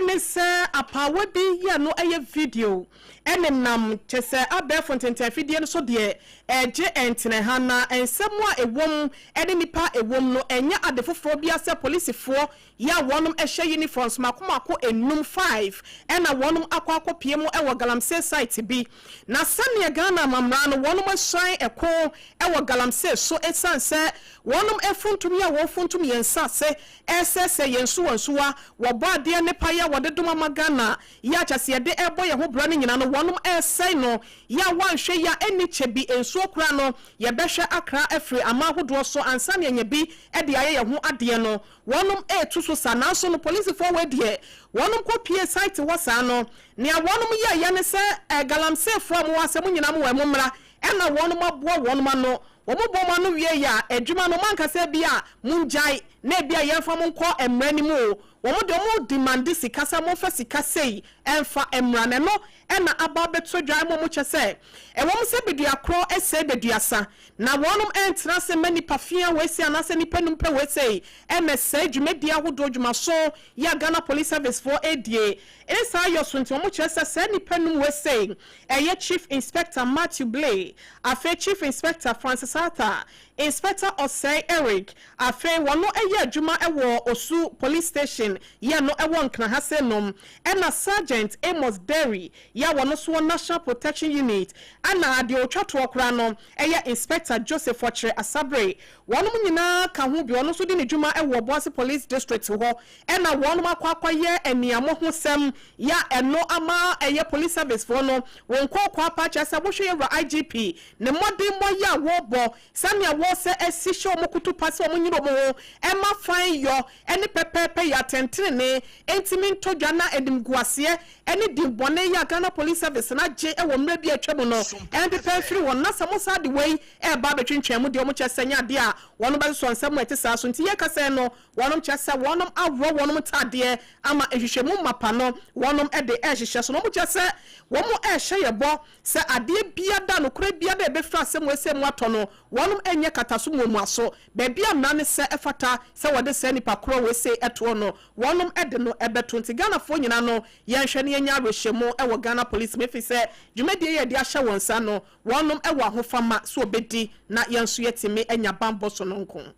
ne sɛ apaawa bi yɛ no yɛ video nenam kyɛsɛ abɛɛfo ntentanfidie no so deɛ ɛregye nteneha na nsɛm a ɛwom ne nnipa a ɛwom no ɛnyɛ ade foforɔ biara sɛ polisifoɔ Yɛ a wɔnom hyɛ uniforms mako mako nnum, five, ɛna wɔnom akɔ akɔ pie mu wɔ galamsey site bi. Na sɛdeɛ Ghana amammra no wɔnom asuan ɛko wɔ galamsey so ɛsiane sɛ wɔnom afuntum yɛ a wɔfuntum yɛn nsase ɛresɛesɛe yɛn nsuwa nsuwa, wɔbɔ adeɛ nnepa yɛ a wɔde dom ama Ghana yɛ a kyɛsɛ yɛde ɛrebɔ yɛn ho bra no nyinaa no wɔnom ɛresɛe no yɛ a wɔanhwɛ yie a ɛnni kyɛ bi nsuo koraa no yɛbɛhwɛ akra afiri aman ahodoɔ so ansa na yɛanya bi de ayɛ yɛn ho adeɛ no Wɔnom retu so sa nanso no polisifoɔ wei deɛ wɔnom kɔ pie site hɔ saa no nea wɔnom yɛɛyɛ ne sɛ eh galamseyfoɔ a mowɔ ha sɛ mo nyinaa mowɔ mo mmra ɛna wɔnom aboa wɔnom ano wɔn bɔ wɔn ano wie yɛ a adwuma no moanka sɛ ebia mongyae na ebia yɛnfa mo nkɔ mmra no mu o wɔn deɛ wɔn demande sika sɛ momfa sika sei ɛnfa mmra na ɛno ɛna aba abɛto dwa ɛma wɔn kyɛ sɛ ɛwɔm sɛ bedua korɔ ɛsɛe bedua sa Na wɔnom ɛntena ase mma nnipa fea wei sei anaasɛ nnipa num pɛ wei sei ɛmmɛsɛe dwumadie ahodoɔ dwumaso yi a Ghana Police Service foɔ ɛredie. Ene saa yɔ so nti wɔn kyerɛ sɛ saa nnipa num wei sei ɛyɛ Chief Inspector Matthew Blay, afei Chief Inspector Francis Arthur, Inspector Osei Eric, afei wɔno ɛyɛ adwuma ɛwɔ Osu Police Station yɛ no ɛwɔ Nkran ha sei nom, ɛna Sergeant Amos Derry yɛ a wɔno nso wɔ National Protection Unit ɛna deɛ ɔtwa toɔ koraa no ɛyɛ Inspector Joseph Ɔkyere Asabere. Wɔnom nyinaa ka ho bi, ɔno nso di ne dwuma wɔ Obuasi Police District hɔ ɛna wɔnom akɔ akɔyɛ aniamo ho sɛm yɛ a ɛno ama ɛyɛ Police Service foɔ no wɔn kɔɔkɔɔ apa akyerɛ sɛ wohwɛ yɛwura IGP ne mmɔdenmɔ yi a wɔrebɔ sɛnea wɔsɛ asi hyɛ wɔn kutupa sɛ wɔn nyere wɔn ho ɛma fan yɔ ɛne pɛpɛɛpɛ yɛ atɛntenenee ɛntumi ntɔ dwa na animguaseɛ ne din bɔne yi a Ghana Police Service no agye wɔ mmerɛ bi a atwa mu no ɛmpepa mfiri wɔn na sɛ mo san de wei reba abɛtwentwɛn mu deɛ wɔn kyerɛ sɛ ɛnyɛ adeɛ a wɔnom bɛsosɔ nsɛm a ɛte saa so nti yɛreka sɛɛ no wɔnom kyerɛ sɛ wɔnom aworɔ wɔnom ntaadeɛ ama nhwehwɛmu mapa no wɔnom de rehyehyɛ so na wɔn kyerɛ sɛ wɔn rehyɛ yɛ bɔ sɛ adeɛ biada nokorɛ biada a ɛbɛfiri asɛm wei sɛ mu atɔ no wɔnom nyɛ kataso muamuaso baabi a mmara no sɛ ɛfata sɛ wɔde saa nipa korɔ wei sei toɔ no Wɔnom de no bɛto. Nti Ghanafoɔ nyinaa no yɛnhwɛ na yɛnya awerɛhyɛmu wɔ Ghana Police mu efisɛ dwumadie yi a yɛde ahyɛ wɔn nsa no wɔnom wɔ ahofama sɛ wɔbɛdi na yɛn nso yɛatumi anya banbɔ sononko.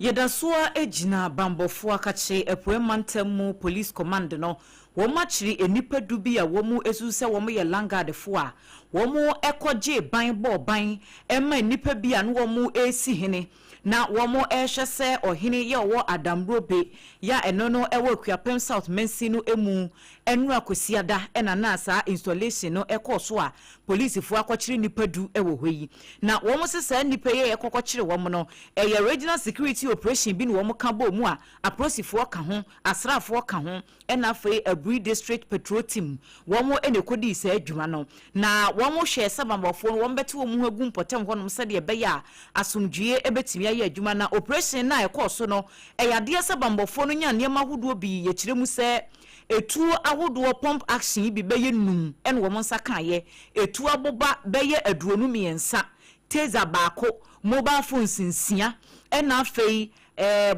Yɛda so ara gyina banbɔfoɔ akakye Apueɛ Mantam mu Police Command no, wɔn akyere nnipa du bi a wɔn susu sɛ wɔn yɛ Landguardfoɔ a wɔn kɔ gyee ban bɔɔ ban ma nnipa bi a na wɔn resi hene Na wɔrehwɛ sɛ ɔhene yɛ ɔwɔ Adamrobe yɛ a ɛno no ɛwɔ Akuapem South mansin no mu Ɛnora Kwasiada na na saa installation no kɔɔ so a polisifoɔ akɔkyere nnipa du wɔ hɔ yi. Na wɔn se saa nnipa yi a yɛkɔkɔkyere wɔn no ɛyɛ regional security operation bi na wɔn ka bɔɔ mu a apolisifoɔ ka ho, asraafoɔ ka ho ɛna afei Aburi District Patrol Team wɔn na ɛkɔdii saa adwuma no, na wɔhwɛɛ sɛ abanbɔfoɔ no wɔbɛte wɔn ho agu mpɔtam hɔnom sɛdeɛ ɛbɛyɛ a asomdwoeɛ bɛtumi ayɛ. ayɛ adwuma. Na operation no a ɛkɔɔ so no, ɛyɛ adeɛ sɛ bambɔfoɔ no nyaa nneɛma ahodoɔ bi. Yɛkyerɛ mu sɛ etuo ahodoɔ pump action yi bi bɛyɛ num ɛna wɔn nsa kaeɛ, etuo aboba bɛyɛ 23, taser baako, mobile phones 6, ɛna afei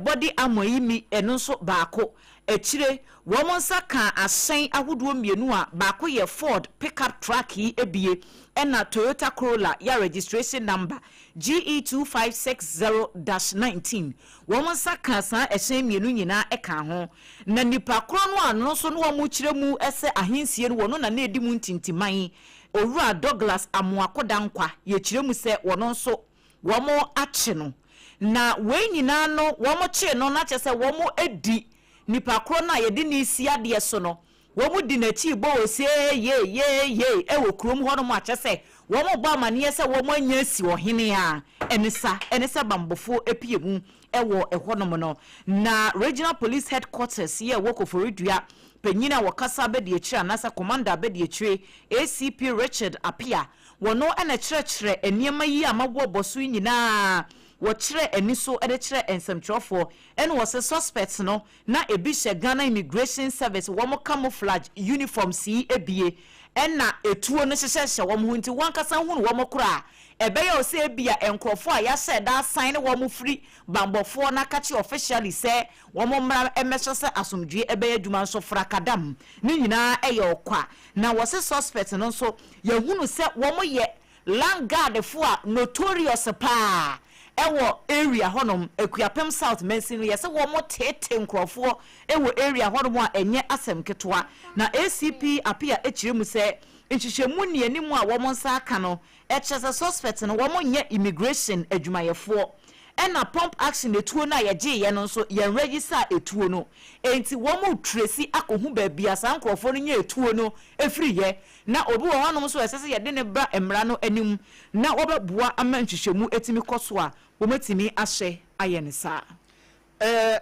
body armor yi mi ɛno nso baako. Akyire wɔn nsa ka ahyɛn ahodoɔ mmienu a baako yɛ Ford pickup truck yi ebie, ɛna Toyota Corolla yɛ registration number GE 2560-19. Wɔn nsa ka saa ɛhyɛn mmienu nyinaa ɛka ho. Na nipa korɔ no a no nso no wɔn kyerɛ mu ɛsɛ ahensie no, wɔn na na edi mu ntintiman, Owura Douglas Amoako Dankwa, yɛkyerɛ mu sɛ wɔn nso wɔn akye no. Na wei nyinaa no, wɔn kye no na kyerɛ sɛ wɔn adi nipa korɔ no a yɛde ne si adeɛ so no, wɔn di n'akyi bɔ ose yee yee yee ɛwɔ kurom hɔnom, akyɛ sɛ wɔn bɔ amaneɛ sɛ wɔn anya asi ɔhene a ɛne sa ɛne sɛ bambɔfoɔ epie mu ɛwɔ ɛhɔnom no. Na Regional Police Headquarters yɛ ɛwɔ Koforidua, panyin a wɔkasa abɛdi akyire anaasɛ commander abɛdi akyire, ACP Richard Apia, wɔn ɛna kyerɛkyerɛ nneɛma yi a mabɔ so yi nyinaa. Wɔkyerɛ ani so de kyerɛ nsɛmtwerɛfoɔ, ɛna wɔsɛ suspects no na ebi hyɛ Ghana Immigration Service wɔn camouflage uniforms yi ebie, ɛna etuo no hyehyɛhyɛ wɔn ho, nti wɔn ankasa hunu wɔn koraa ɛbɛyɛ ɔsɛ ebi a nkurɔfoɔ a yɛahyɛ da asan ne wɔn firi bambɔfoɔ n'akakye officially sɛ wɔn mmra mmɛhyɛ sɛ asomdwie ɛbɛyɛ adwuma, nso frakadam ne nyinaa ɛyɛ ɔkwa. Na wɔsɛ suspect no nso yɛhunu sɛ wɔn yɛ landguardfoɔ a notorious paa ɛwɔ area hɔnom, Akuapem South mansin no. Yɛsɛ wɔn tete nkurɔfoɔ ɛwɔ area hɔnom a ɛnyɛ asɛm ketewa. Na ACP Apia akyerɛ mu sɛ nhwehwɛmu nnianim a wɔn nsa aka no ɛkyerɛ sɛ suspect no wɔn nyɛ immigration adwumayɛfoɔ, ɛna pump action etuo no a yɛgyeeɛ no nso, yɛn register etuo no, enti wɔn trace akɔhu baabi a saa nkurɔfoɔ no nyɛ etuo no efiri yɛ. Na obi wɔ hɔnom nso ɛsɛ sɛ yɛde ne ba mmara no anim na wɔbɛboa ama nhwehwɛmu etimi kɔ so a wɔmatumi ahyɛ ayɛ ne saa.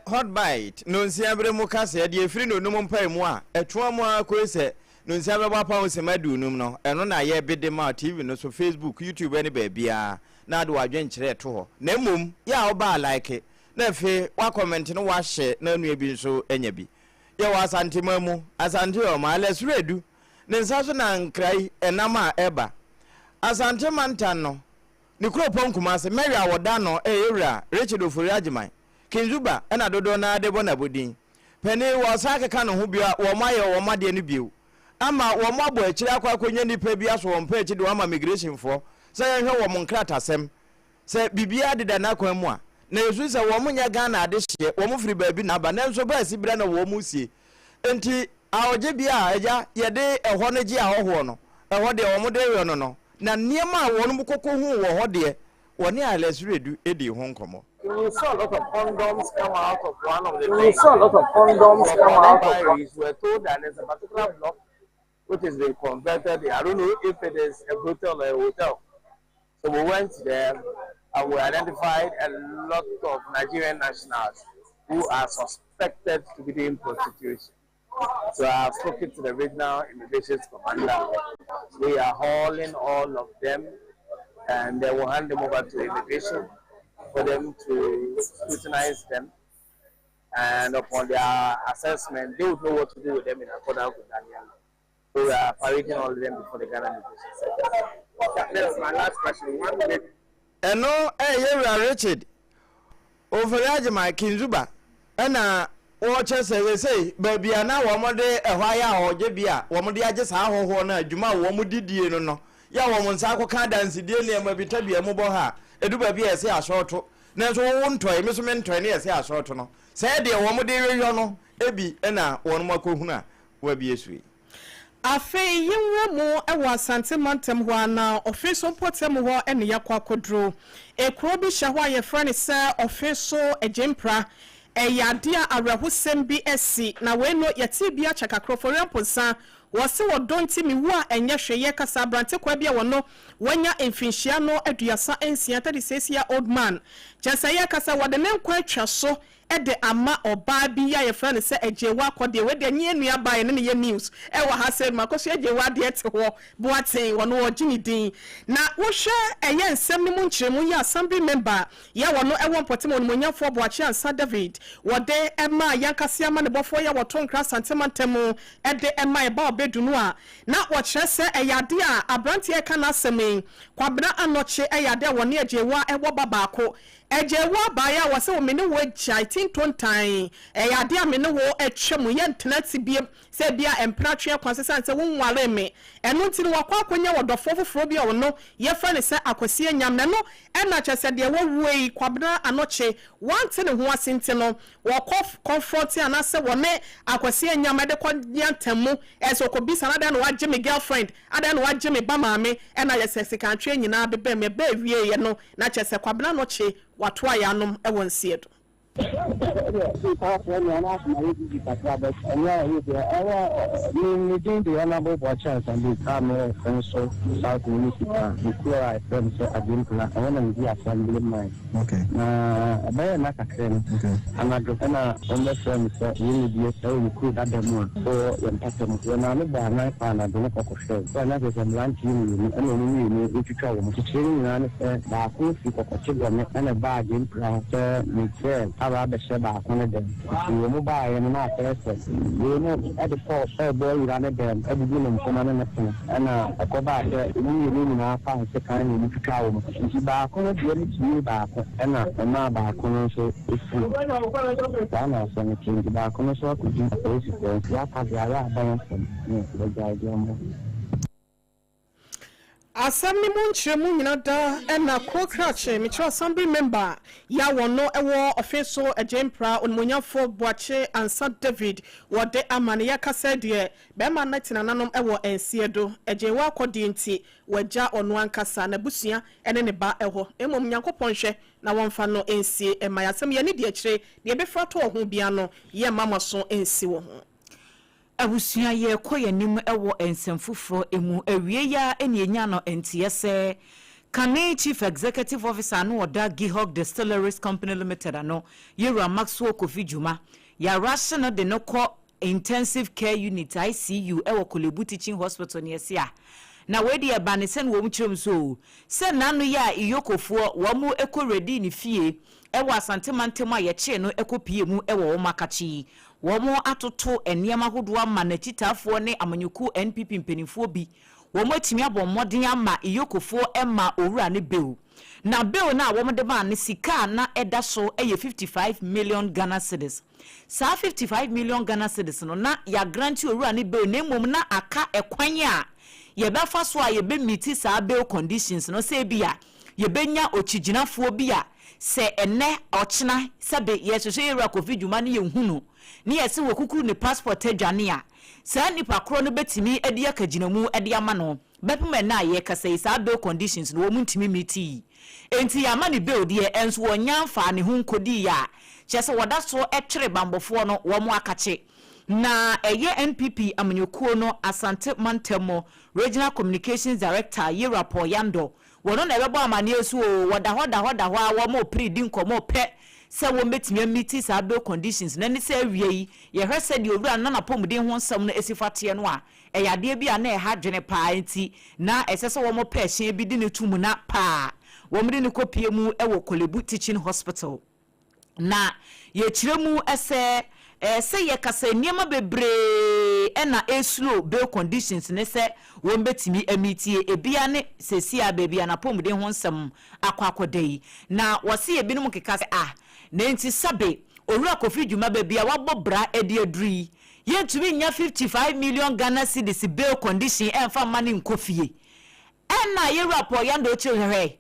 Hot Bite nonsia bere mu kaseɛ deɛ ɛfiri nonum mpae mu a ɛtoa mu ara koe sɛ nonsia bɛbɔ apa ho sɛm 50 no, ɛno na yɛbede ma TV no so, Facebook, YouTube ne baabiara, na ade wadwenkyerɛ to hɔ. Na mmom yɛ a wobaa like na afei woacomment no, woahyɛ na anua bi nso anya bi. Yɛwɔ Asantema mu, Asante ɔma Alɛsoro Edu ne nsa so na nkra yi ɛnam a ɛba Asante mantan no ne kuropɔn Kumase mɛwe a wɔda no ɛyɛ Wura Richard Ofori Agyeman Kinzuba, ɛna dodoɔ naa de bɔ n'abodin panin. Wɔsan keka ne ho bio a wɔn ayɛ wɔn adeɛ no bio ama wɔn abɔ akyire akɔ akɔnya nnipa bi aso wɔn pɛ akyi de wɔn ama migrationfoɔ sɛ yɛnhwɛ wɔn nkratasɛm sɛ biribiara deda n'akwan mu a. Na yɛsu sɛ wɔn nyɛ Ghana adehyeɛ, wɔn firi baabi na aba, nanso baasi berɛ na wɔn sie nti awɔgye bea a agya yɛde ɛhɔ no gye ahɔhoɔ no, ɛhɔ deɛ wɔn de yɔ no, na nneɛma a wɔn kɔkɔ hu wɔ hɔ deɛ, wɔne Alex Redu di ho nkɔmmɔ. We saw a lot of condoms come out of one of the We saw a lot of condoms come out of inquiries. We were told that there's a particular block which has been converted. I don't know if it is a hotel or a hotel. So we went there and we identified a lot of Nigerian nationals who are suspected to be doing prostitution. So I have spoken to the regional immigration commander. We are hauling all of them and then we'll hand them over to immigration for them to scrutinize them. And upon their assessment, they would know what to do with them in accordance with Daniel. So we are parading all of them before the Ghana Immigration Service. That's my last question. One minute. Ɛno ɛyɛ Wura Richard Ofori Agyeman Kinzuba, ɛna wɔkyɛ sɛ sɛsei baabi a na wɔde ɛhɔ ayɛ ahɔhogye bi a wɔde agye saa ahɔhoɔ no a adwuma a wɔn didie no yɛ a wɔn nsa akɔka adansedie nneɛma bi tadua mu bɔ ha a ɛdu baabi a yɛsɛ asɔɔto, nanso wowo ntɔe, me so me ntɔe ne yɛsɛ asɔɔto no sɛ deɛ wɔn de hwehwɛ no ebi ɛna wɔn akɔhunu a wɔabie so yi. Afei yɛnwura mu wɔ Asante mantam hɔ a, na Ɔfeso mpɔtam hɔ ne yɛakɔ akɔduro. Ekuro bi hyɛ hɔ a yɛfrɛ no sɛ Ɔfeso Agyempra. Ɛyɛ adeɛ a awerɛhosɛm bi asi, na wei no yɛtee bi akyɛ kakra. Ofori Amponsa, wɔse wɔdɔ nti mewu a ɛnyɛ hwee. Yɛkasa aberante kwaa bi a wɔno wanya mfinhyia no 36, 36 year old man. Kyerɛ sɛ yɛkasa wɔde ne nkwa atwa so. de ama ɔbaa bi a yɛfrɛ no sɛ Agyewa Kɔdeɛ. Wei deɛ nye nua baa yɛne no yɛ news wɔ ha sɛ Makosua Agyewa deɛ te hɔ Boateng ɔno ɔgye ne din. Na wohwɛ ɛyɛ nsɛm no mu nkyerɛmu yi a Assembly member yɛ ɔno ɛwɔ mpɔtam Onimuonyamfoɔ Boakye Ansah David wɔde maa yɛankase amanebɔfoɔ yi a wɔto nkra Asante mantam mu de ma ɛba ɔbɛdu no a na wɔkyerɛ sɛ ɛyɛ adeɛ a aberanteɛ a ɛka n'asɛm yi Kwabena Anɔkye ɛyɛ adeɛ a wɔne Agyewa ɛwɔ ba baako. Agyewa baeɛ a wɔsɛ wo me ne wo agyae tintontan ɛyɛ adeɛ a me ne wo atwa mu yɛntena ase biom sɛ ebia mpena atwe akwan sɛ sane sɛ wonwaree me ɛno nti no wakɔ akɔnya ɔdɔfoɔ foforɔ bi a ɔno yɛfrɛ no sɛ Akwasi Anyam na ɛno ɛna kyerɛ sɛ deɛ wawuo yi Kwabena Anɔkye wante ne ho ase nti no wɔkɔ confronte anaasɛ wɔne Akwasi Anyam de kɔ nyantam mu ɛsɛ ɔkɔbisa no adɛn na wagye me girlfriend adɛn na wagye me ba maame ɛna yɛ sɛ sikantweɛ nyinaa bebam ɛbɛ awieɛ no na kyerɛ sɛ Kwabena Anɔkye watoa yɛ anom wɔ nseɛ do. Ɛɛ me me din de Honourable Boakye Ansah a meyɛ Nso South Municipal me kuro a yɛfrɛ no sɛ Adwempla ɛhɔ na medi assembly man na ɛbɛyɛ nna kakra ni anadwo ɛna wɔbɛfrɛ me sɛ yɛmmɛdie ɛwɔ me kuro dada mu a wɔ yɛn mpata mu yɛn maame bɔɔ anan kɔɔ anadwo no kɔkɔhwɛɛ sɛ na kyerɛ sɛ mmeranteɛ mmienu ɛna wɔn mmienu retwitwa wɔn kyekyere no nyinaa ne sɛ baako fi kɔkɔkye dɔme ɛna ɛbaa Adwempla hɔ sɛ mekyerɛ aba abɛhyɛ baako no dɛm. Nti wɔn baeɛ no na akɔyɛ sɛ wei no de force rebɔ awura no dɛm abubu ne mpoma ne ne pono. Ɛna ɛkɔbaa sɛ wɔn mmienu nyinaa faa nsekan na wɔtwitwaa wɔn. Nti baako no deɛ no tiee baako ɛna ɛmaa baako no nso firi. Saa na asɛm no teɛ. Nti baako no nso akɔdi apolisifoɔ nti aka deɛ ayɛ aban asɛm na wɔagyae de ama. Asɛm no mu nkyerɛmu nyina da na kuro krakye, mekyerɛ Assembly member yi a wɔno wɔ ɔfe so Agyei-Mpra, Onimuonyamfoɔ Boakye Ansah David wɔde ama no. Yɛkasa yi deɛ bɛrima no te nananom wɔ nseɛ do, Agyei wakɔ deɛ nti wagya ɔno ankasa, n'abusua ne ne ba hɔ. Mmom Nyankopɔn nhwɛ na wɔmfa no nsie mma yɛn. Asɛm yi ani di akyire, deɛ ɛbɛfiri ato wɔ ho biara no yɛmma mo aso nsi wɔ ho. Abusua yɛrekɔ yɛn anim wɔ nsɛm foforɔ mu. Awiei yi ara na yɛnyaa no nteɛ sɛ kane Chief Executive Officer a na ɔda Gihoc Distilleries Company Limited ano, Yewura Maxwell Kofi Dwuma, yɛarahye no de no kɔ Intensive Care Unit, ICU, wɔ Korle-Bu Teaching Hospital ne ɛse a na wei deɛ ɛba ne sɛne wɔn kyerɛ mu so o, sɛ n'ano yɛ a Iyokofoɔ wɔn kɔ redi ne fie wɔ Asante mantam a yɛkyee no kɔ pie mu wɔ wɔn akakye yi. Wɔatoto nneɛma ahodoɔ ama n'akyitaafoɔ ne amanyɔkuo NPP mpanimfoɔ bi. Wɔatumi abɔ mmɔden ama Iyokofoɔ ma owura no bail. Na bail no a wɔde maa no sika a na ɛda so yɛ 55 million Ghana cedis. Saa 55 million Ghana cedis no na yɛagrante owura no bail na mmom na aka ɛkwan a yɛbɛfa so a yɛbɛ meeti saa bail conditions no sɛ ebia yɛbɛnya okyigyinafoɔ bi a sɛ ɛnnɛ, ɔkyena, sɛbe yɛrehwehwɛ yɛn wura Kofi Dwuma ne yɛnhu no, ne yɛse wɔkukuru ne passport adwane a, saa nipa korɔ no bɛtumi de akagyinamu de ama no. Bɛpem ɛnnɛ a yɛrekasa yi, saa bail conditions no wɔn ntumi meetii. Enti yɛama no bail deɛ, ɛnso wɔnnya mfaa ne ho nkɔdiiɛ a, kyerɛ sɛ wɔda so twere banbɔfoɔ no, wɔn akakye. Na ɛyɛ NPP amanyɔkuo no Asante Mantam Regional Communications Director, Yewura Paul Yandor, Wɔno na ɛbɛbɔ amaneɛ so oo, wɔda hɔ da hɔ da hɔ ara wɔn repere di nkɔmmɔ pɛ sɛ wɔn bɛtumi a-meeti saa bail conditions no ɛne sɛ awia yi yɛhwɛ sɛdeɛ owura no na n'apɔmuden ho nsɛm no si fa teɛ no a, ɛyɛ adeɛ bi a na ɛha adwene paa nti na ɛsɛ sɛ wɔn pɛ hyɛn bi de no to mu na paa wɔn de no kɔpie mu wɔ Korle-Bu Teaching Hospital. Na yɛkyerɛ mu sɛ, sɛ yɛkasa nneɛma bebree na ɛreslow bail conditions ne sɛ wɔbɛtumi amitie. Ebia ne seesei a baabi a n'apɔmuden ho nsɛm akɔ akɔda yi. Na wɔse ebinom keka sɛ ah, na enti sɛbe Owura Kofi Dwuma baabi a wabɔ bra de aduru yi, yɛntumi nnya 55 million Ghana cedis bail condition ɛmfa mma no nkɔ fie. Ɛna Yɛwura Paul Yandor kyerɛ hwɛ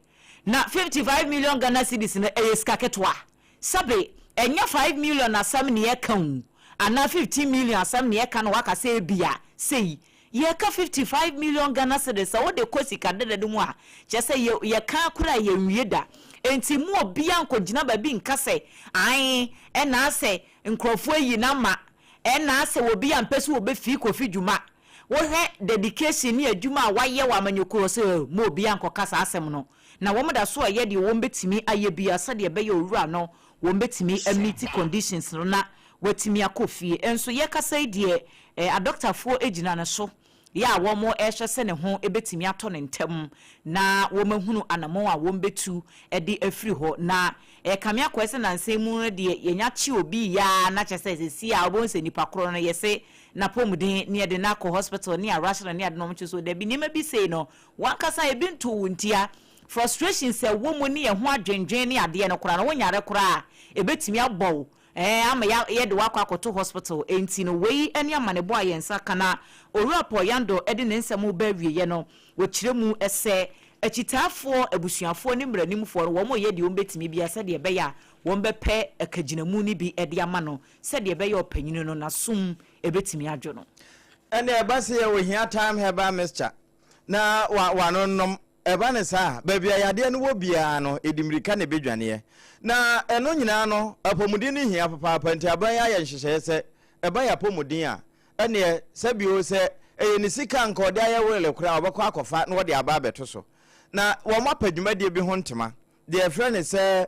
Na 55 million Ghana cedis no ɛyɛ sika ketewa? Sɛbe, ɛnyɛ 5 million asɛm ne yɛka o, anaa 15 million asɛm ne yɛka na waka sɛ ebia sei. Yɛka 55 million Ghana cedis, sɛ wode kɔ sika dada no mu a, kyerɛ sɛ yɛ, yɛka koraa a yɛnwie da. Enti mo obiara nkɔgyina baabi nka sɛ, ae, ɛna asɛ nkurɔfoɔ ayi no ama, ɛna asɛ obi ampɛ sɛ wɔbɛfii Kofi dwuma. Wohwɛ dedication ne adwuma a wayɛ wɔ amanyɔkuo hɔ sɛ mo obiara nkɔka saa asɛm no na wɔn da so ɛyɛ deɛ wɔn bɛtumi ayɛ biara sɛdeɛ ɛbɛyɛ owura no. wɔn bɛtumi ameet conditions no na watumi akɔ fie. Nso yɛkasa yi deɛ, adɔktafoɔ gyina ne so yɛ a wɔrehwɛ sɛ ne ho bɛtumi atɔ no ntɛm na wɔahunu anammɔn a wɔbɛtu de afiri hɔ. Na ɛrekame akɔyɛ sɛ nnansa yi mu no deɛ yɛnya kye obi yɛ ara na kyerɛ sɛ seesei a wobɛhu sɛ nipa korɔ no yɛse n'apɔmuden ne yɛde no akɔ hospital ne yɛarushe no ne ade no wɔkyerɛ sɛ dabi nneɛma bi sei no w'ankasa ebi ntoo wo ntia. Frustrations a ɛwɔ mu ne ɛho adwendwen ne adeɛ no koraa no wonyare koraa a ɛbɛtumi abɔ wo Ɛɛ, ama yɛ yɛde wo akɔ akɔto hospital. Enti no, wei ne amanebɔ a yɛn nsa ka. Na Owura Paul Yandor de ne nsɛm reba awieɛ no, ɔkyerɛ mu sɛ, Akyitaafoɔ, abusuafoɔ ne mmaranimfoɔ no, wɔreyɛ deɛ wɔbɛtumi biara sɛdeɛ ɛbɛyɛ a wɔbɛpɛ akagyinamu no bi de ama no, sɛdeɛ ɛbɛyɛ a ɔpanin no, n'asom bɛtumi adwo no. Ɛnna ɛba sɛ yɛ ohia thyme herbal mixture na wa wanonom. Ɛba no saa a, baabi a yadeɛ no wɔ biara no, ɛdi mmirika na ɛbɛdwaneɛ. Na ɛno nyinaa no, apɔmuden no hia papaapa, nti aban yi ayɛ nhyehyɛeɛ sɛ, ɛba yɛn apɔmuden a, ɛnneɛ sɛbio sɛ ɛyɛ ne sika a anka ɔde ayɛ wele koraa a, ɔbɛkɔ akɔfa na ɔde aba abɛto so. Na wɔapɛ dwumadie bi ho ntoma, deɛ yɛfrɛ no sɛ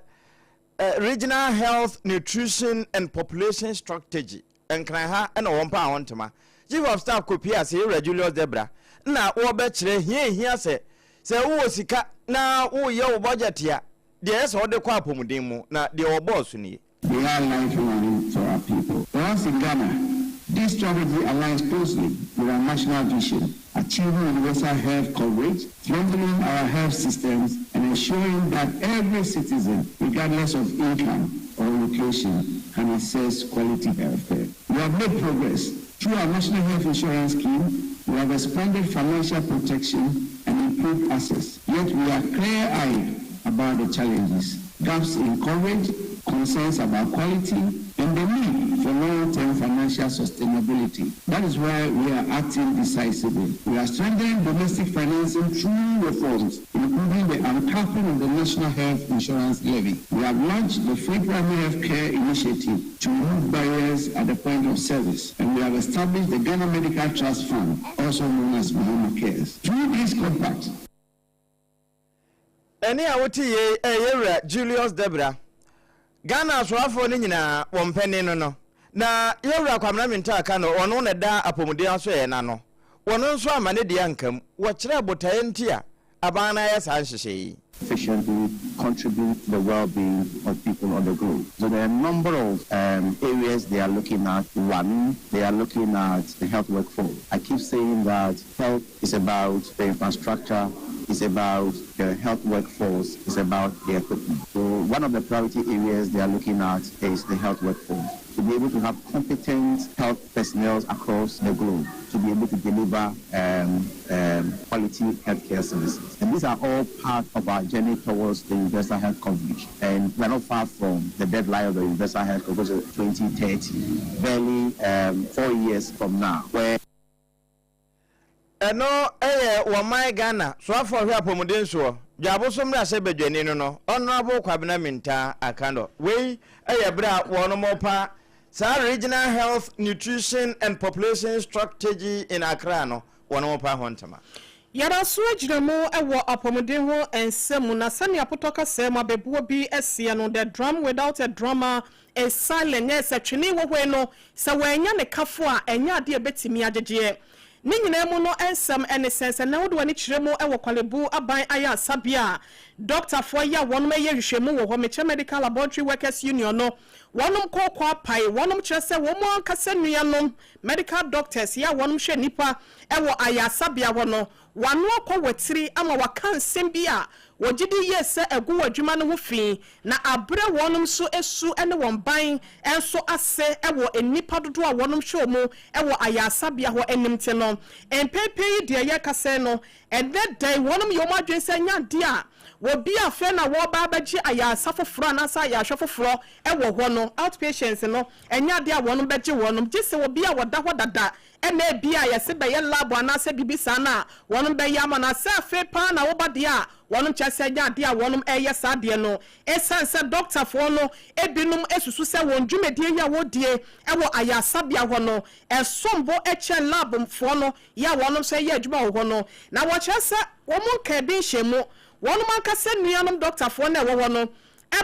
Regional Health Nutrition and Population Strategy. Nkran ha na wɔpaa hɔn ntoma. Chief of Staff kɔpie ase, Yewura Julius Debra, nna wɔrebɛkyerɛ hia a ehia sɛ sɛ wowɔ sika na woreyɛ wo bɔgyɛte a, deɛ ɛyɛ sɛ wode kɔ apɔmuden mu, na deɛ wɔbɔɔ so nie. They are lifeline for our people. For us in Ghana, this strategy aligns closely with our national vision, achieving universal health coverage, strengthening our health systems, and ensuring that every citizen, regardless of income or location, can access quality health care. We have made progress. Through our National Health Insurance Scheme, we have expanded financial protection and improved access. Yet we are clear-eyed about the challenges, gaps in coverage, concerns about quality, and the need for long-term financial sustainability. That is why we are acting decisively. We are strengthening domestic financing through reforms, including the uncapping of the National Health Insurance Levy. We have launched the Free Primary Health Care Initiative to remove barriers at the point of service, and we have established the Ghana Medical Trust Fund, also known as Mahama Cares. Through this compact, Ɛnne a wote yei yɛ Yɛwura Julius Debra, Ghana asoafoɔ no nyinaa wɔn panin no no. Na Yɛwura Kwamena Mintah Kano, ɔno na ɛda apɔmuden asoɛeɛ no ano. Wɔno nso amma ne deɛ anka mu. Wɔkyerɛɛ botaeɛ nti a aban no ayɛ saa nhyehyɛeɛ yi. Efficiently contribute to the well-being of people on the globe. So there are a number of um, areas they are looking at. One, they are looking at the health workforce. I keep saying that health is about the infrastructure, it's about the health workforce, it's about the equipment. So one of the priority areas they are looking at is the health workforce. To be able to have competent health personnel across the globe to be able to deliver um, um, quality healthcare services. And these are all part of our journey towards the universal health coverage. And we're not far from the deadline of the universal health coverage, 2030, barely um, four years from now. Where Ɛno yɛ wɔ man Ghana soafoɔ ɔhwɛ apɔmuden soɔ, Dwaboso mmarahyɛ badwani no no, Honourable Kwabena Mintah Akandoh. Wei yɛ berɛ a wɔnom repa saa Regional Health Nutrition and Population Strategy in Accra no, wɔnom repa ho ntoma. Yɛda so gyina mu wɔ apɔmuden ho nsɛm mu, na sɛnea potɔ kasaa mu abɛbuo bi seɛ no, The drum without a drummer is silent, nyɛ sɛ twene wɔ hɔ yi no, sɛ wannya ne kafo a, ɛnyɛ adeɛ a ɛbɛtumi agyegyeɛ. Ne nyinaa mu no nsɛm ne sɛn? Sɛ nnɛ wode w'ani kyerɛ mu wɔ Korle-Bu aban ayaresabea a dɔktafoɔ yi a wɔnom yɛ nhwehwɛmu wɔ hɔ, mekyerɛ Medical Laboratory Workers Union no, wɔnom kɔɔkɔ apae, wɔnom kyerɛ sɛ wɔn ankasa nuanom medical doctors yi a wɔnom hwɛ nnipa wɔ ayaresabea hɔ no, W'ano akɔ w'atiri ama w'aka nsɛm bi a wɔgye di yie sɛ agu w'adwuma no ho fi, na abrɛ wɔnom nso su ne wɔn ban nso ase wɔ nnipa dodoɔ a wɔnom hwɛ wɔn wɔ ayaresabea hɔ anim nti no, mpɛn pii yi deɛ yɛrekasa yi no, ɛnnɛ da yi wɔnom yɛ wɔn adwene sɛ ɛnyɛ adeɛ a wɔbi afei na wɔreba abɛgye ayaresa foforɔ anaasɛ ayarehwɛ foforɔ wɔ hɔ no, outpatients no, ɛnyɛ adeɛ a wɔnom bɛgye wɔnom, gye sɛ obi a wɔda hɔ dada Ɛna ebia yɛse bɛyɛ lab anaasɛ biribi saa no a, wɔnom bɛyɛ ama no. Asɛ afei paa na woba deɛ a, wɔnom kyerɛ sɛ ɛnyɛ adeɛ a wɔnom ɛyɛ saa adeɛ no. Esiane sɛ dɔktafoɔ no binom susu sɛ wɔn dwumadie yi a wɔredie wɔ ayaresabea hɔ no ɛsom bo kyɛn lab foɔ no yɛ a wɔnom nso ɛyɛ adwuma wɔ hɔ no, na wɔkyerɛ sɛ wɔn nkaa bi nhyɛ mu. Wɔnom ankasa nuanom dɔktafoɔ no a ɛwɔ hɔ no.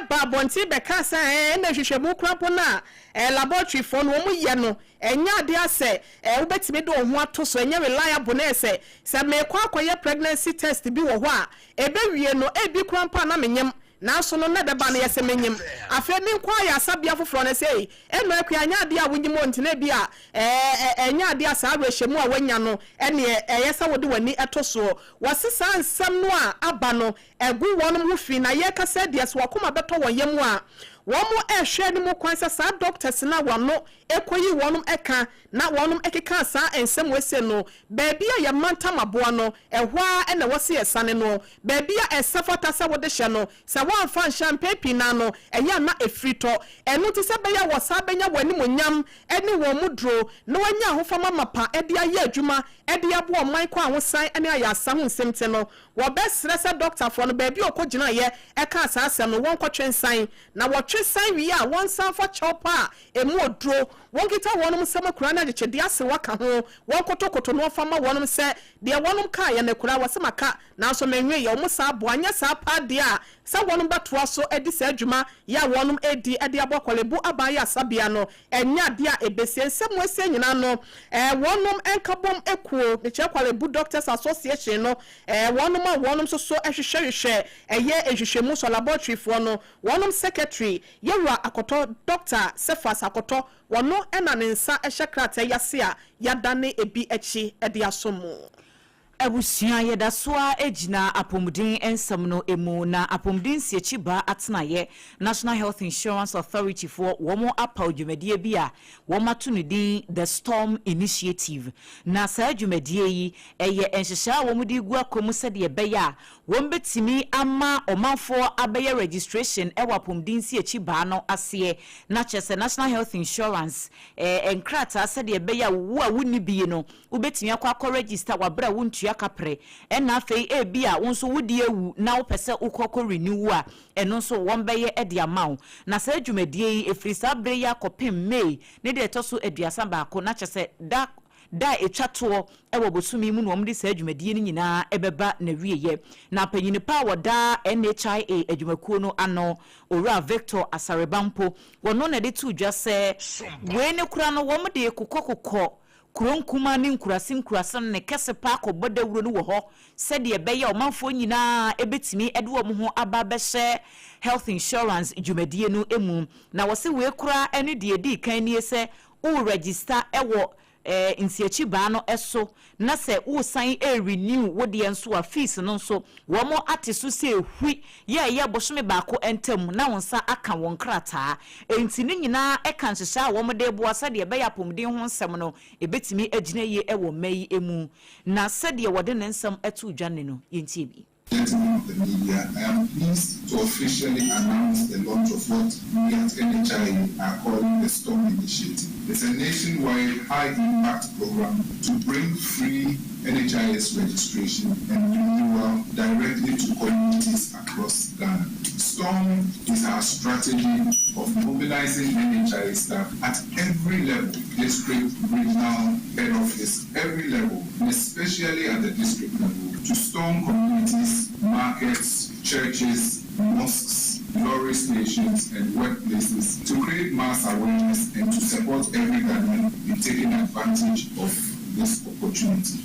baa abɔnten bɛkaa sɛ ɛɛ ɛna nhwehwɛmu koraa mpo no a ɛɛ laboratoryfoɔ no wɔn yɛ no ɛnyɛ adeɛ a sɛ ɛɛ wobɛtumi de wo ho ato so, ɛnyɛ reliable na ɛsɛ sɛ meekɔ akɔyɛ pregnancy test bi wɔ hɔ a ɛbɛwie no ebi koraa mpo a na menyem Nanso no na ɛbɛba no yɛ sɛ menyim. Afei menkɔ ayarsabea foforɔ no sɛ ei, Eno Akua, ɛnyɛ adeɛ a wonyim o, nti na ebia ɛɛ ɛnyɛ adeɛ a saa awerɛhyɛmu a woanya no ɛneɛ ɛyɛ sɛ wode w'ani to soɔ. Wɔse saa nsɛm no a aba no agu wɔnom ho fi na yɛrekasa yi deɛ sɛ w'akoma bɛtɔ wɔn yam a, wɔn rehwɛ anim kwan sɛ saa doctors no a wɔano ɛkɔyi wɔnom ɛka na wɔnom ɛkekaa saa nsɛm wei sei no, baabi a yɛmantam aboa no, ɛhɔ ara na ɛwɔ sɛ yɛsane no. Baabi a ɛsɛ fata sɛ wode hyɛ no, sɛ woamfa anhyɛ a, mpɛn pii no ara no, ɛyɛ a na ɛfiri tɔ. Ɛno nti, sɛ ɛbɛyɛ a wɔsan bɛnya wɔn animuonyam ne wɔn mu duro, na wɔanya ahofama mapa de ayɛ adwuma de aboa ɔman kɔ ahosan ne ayaresa ho nsɛm nti no, wɔbɛsrɛ sɛ dɔktafoɔ no, baabi a wɔkɔgyinaeɛ kaa saa asɛm no, wɔnkɔtwe nsan. Na wɔtwe san wie a, wɔnsan mfa kyɛw pa a ɛmu oduro, wɔnkita wɔnom nsam akura ne agyekyedeɛ aserewa ka ho, wɔnkotokoto na wɔmfa mma wɔnom sɛ deɛ wɔnom kaeɛ no koraa, wɔse maka, Nanso menweeɛ, wɔn saa boa, anyɛ saa paa deɛ a, sɛ wɔnom bɛtoa so adi saa dwuma yi a wɔnom redi de abɔ Korle Bu Aban Ayarsabea no, ɛnyɛ adeɛ a ɛbɛsie. Nsɛm a ɛsie nyinaa no, wɔnom nkabom kuo, mekyerɛ Korle Bu Doctors Association no, wɔnom a wɔnom nso so hwehwɛhwehwɛ ɛyɛ nhwehwɛmu so, laboratory foɔ no, wɔnom secretary, Yɛwura Akɔtɔ, Doctor Cephas Akɔtɔ, wɔno na ne nsa hyɛ krataa yi ase a yɛadane ebi akyi de asom mo. Abusua, yɛda so ara gyina apɔmuden nsɛm no mu, na apɔmuden nsiakyibaa atenaeɛ, National Health Insurance Authority foɔ, wɔn apaw dwumadie bi a wɔn ato no din The Storm Initiative. Na saa dwumadie yi, ɛyɛ nhyehyɛɛ a wɔn de regu akwa mu sɛdeɛ ɛbɛyɛ a wɔn bɛtumi ama ɔmanfoɔ abɛyɛ registration wɔ apɔmuden nsiakyibaa no aseɛ, na kyerɛ sɛ National Health Insurance nkrataa sɛdeɛ ɛbɛyɛ a wo a wonni bi no, Wobɛtumi akɔ akɔ register wɔ aberɛ a wontua kaprɛ, ɛna afei ebia wo nso wode awu na wopɛ sɛ wokɔ kɔ renew a, ɛno nso wɔbɛyɛ de ama wo. Na saa dwumadie yi, ɛfiri saa berɛ yi ara kɔpem May ne deɛ ɛtɔ so 31, na kyerɛ sɛ da da a ɛtwa toɔ wɔ bosome yi mu na wɔde saa dwumadie no nyinaa bɛba n'awieɛ. Na panyini pa a wɔda NHIA adwumakuo no ano, Owura Victor Asare-Bampo, ɔno na ɛde too dwa sɛ wei no koraa no wɔde rekokɔkokɔ Kuro nkumaa ne nkuraase nkuraase no ne kɛse paa kɔbɔ dawuro no wɔ hɔ sɛdeɛ ɛbɛyɛ a ɔmanfoɔ nyinaa bɛtumi de wɔn ho aba abɛhyɛ health insurance dwumadie no mu. Na wɔse wei koraa ne deɛ ɛdii kan nie sɛ wo register wɔ nsiakyibaa no so na sɛ woresan renew wo deɛ nso a fees no nso wɔn ate so sɛ hui yɛ a ɛyɛ bosome baako ntam na wo nsa aka wo nkrataa. Enti ne nyinaa ka nhyehyɛe a wɔde reboa sɛdeɛ ɛbɛyɛ apɔmuden ho nsɛm no ɛbɛtumi agyina yie wɔ mma yi mu. Na sɛdeɛ wɔde ne nsɛm too dwa nnɛ no, yɛntie bi. Gentlemen of the media, I am pleased to officially announce the launch of what we at NHIA are calling the STORM Initiative. It's a nationwide high-impact program to bring free NHIS registration and renewal directly to communities across Ghana. STORM is our strategy of mobilizing NHIS staff at every level, district, regional, head office, every level, and especially at the district level, to storm communities, markets, churches, mosques, lorry stations, and workplaces to create mass awareness and to support every Ghanaian in taking advantage of this opportunity.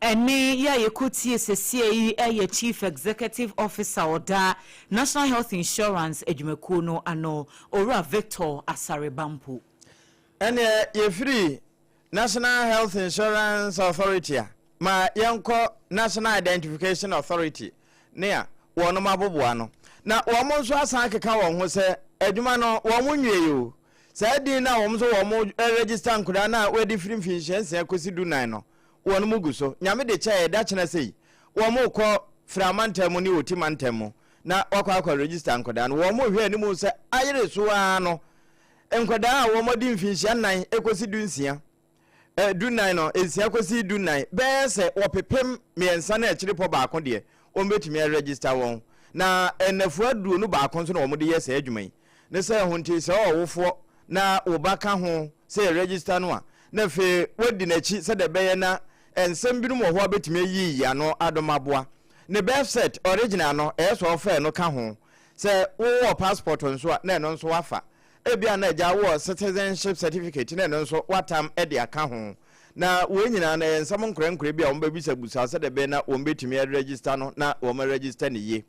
Ɛnne yi a yɛkɔtie sesie yi yɛ Chief Executive Officer a ɔda National Health Insurance adwumakuo no ano, Owura Victor Asare Bampo. Ɛnneɛ yɛfiri National Health Insurance Authority a, ma yɛnkɔ National Identification Authority ne a wɔnom aboboa no. Na wɔn nso asan akeka wɔn ho sɛ adwuma no wɔn nwiei o. Saa din no a wɔn nso wɔn register nkwadaa no a wɔadi firi mfinhyia nsia kɔsi dunan no, wɔnom gu so. Nyame de kyɛɛ da kyena sei, wɔn rekɔ Fira mantam mu ne Oti mantam mu na wɔakɔ akɔ register nkwadaa no. Wɔn rehwɛ anim sɛ ayere so ara no, nkwadaa a wɔadi mfinhyia nnan kɔsi dunsia, dunnan no, nsia kɔsi dunnan, bɛyɛ sɛ wɔpepem mmiɛnsa ne akyirepɔ baako deɛ, wɔbɛtumi aregister wɔn. Na nnafua 21 nso na wɔde yɛ saa adwuma yi. Ne sɛ ɛho nti, sɛ ɔwɔ ɔwofoɔ na wo ba ka ho sɛ yɛregister no a, na afei woadi n'akyi sɛdeɛ ɛbɛyɛ na nsɛm binom wɔ hɔ a bɛtumi ayiyi ano adom aboa. Ne birth cert original no, ɛyɛ sɛ ɔfɛɛ no ka ho. Sɛ wowɔ passport nso a, na ɛno nso woafa. Ebia na agya wowɔ citizenship certificate na ɛno nso woatam de aka ho. Na wei nyinaa no ɛyɛ nsɛm nkorɛnkorɛ bi a wɔbɛbisabusa sɛdeɛ ɛbɛyɛ na wɔbɛtumi aregister no na wɔaregister no yie.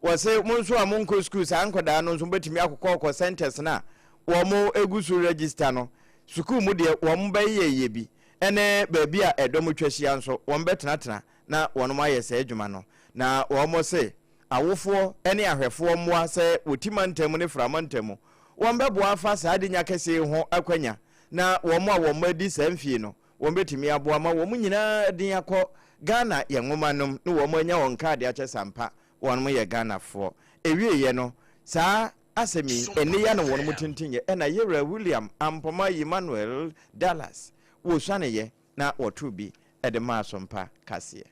Wɔse mo nso a monkɔ sukuu saa nkwadaa no nso mobɛtumi akokɔɔkɔ centres no a wɔgu so register no. Sukuu mu deɛ wɔbɛyɛyɛ bi ne baabi a ɛdɔm twa hyia nso wɔbɛtenatena na wɔn ayɛ saa adwuma no. Na wɔse awofoɔ ne ahwɛfoɔ mmoa sɛ wɔti mantam ne fra mantam wɔbɛboa afa saa adenya kɛseɛ yi ho akwanya na wɔn a wɔn mma adi saa mfie no wɔbɛtumi aboa ma wɔn nyinaa din akɔ Ghana yɛn nwoma nom ne wɔn anya wɔn kaade akyɛ sɛ ampa wɔn yɛ Ghanafoɔ. Ɛwieɛ no saa asɛm yi ɛnne yi ara na wɔn tintinyɛ ɛna Yewura William Ampoma Emmanuel Dallas wɔsuaneyɛ na wɔtoo bi de maa Sompa kaseɛ.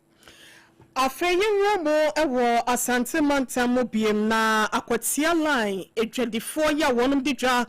Afei yɛnwura mu wɔ Asante mantam mu biem na Akwatia line adwadifoɔ yi a wɔnom di dwa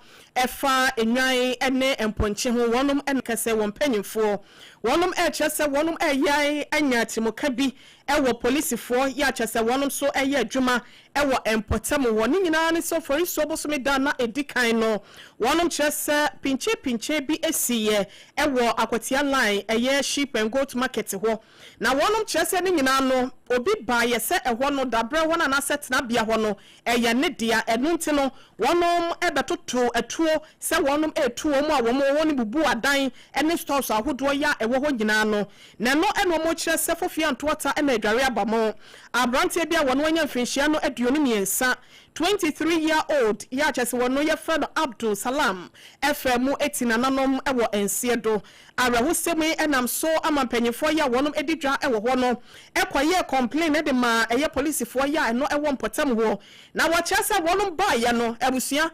fa nnwan ne mpɔnkye ho wɔnom na kɛsɛ wɔn mpanyinfoɔ wɔnom ɛrekyerɛ sɛ wɔnom ɛreyae anya atirimuka bi wɔ polisifoɔ yi a kyerɛ sɛ wɔnom nso ɛyɛ adwuma wɔ mpɔtam hɔ. Ne nyinaa ne sɛ Oforisuo bosome da a na ɛdi kan no, wɔnom kyerɛ sɛ pinkye-pinkye bi siiɛ wɔ Akwatia line, ɛyɛ Sheep and Goat Market hɔ. Na wɔnom kyerɛ sɛ ne nyinaa no, obi baeɛ sɛ ɛhɔ no, daberɛ hɔ no anaasɛ tenabea hɔ no, ɛyɛ ne dea. Ɛno nti no, wɔnom bɛtotoo atuo sɛ wɔnom retu wɔn a wɔn wɔ hɔ no bubuu adan ne stores ahodoɔ yi a ɛwɔ hɔ nyinaa no. Na ɛno na wɔkyerɛ sɛ fofie anto ɔta na adware aba mo. Abranteɛ bi a wɔno anya mfirinhyia no 23, 23 year old, yi a kyerɛ sɛ wɔno yɛfrɛ no Abdul Salam faa mu ti nananom wɔ nseɛ do. Awerɛhosɛm yi nam so ama mpanyinfoɔ yi a wɔnom di dwa wɔ hɔ no kɔyɛɛ complain de maa ɛyɛ polisifoɔ yi a ɛno wɔ mpɔtam hɔ. Na wɔkyerɛ sɛ wɔnom baeɛ no abusua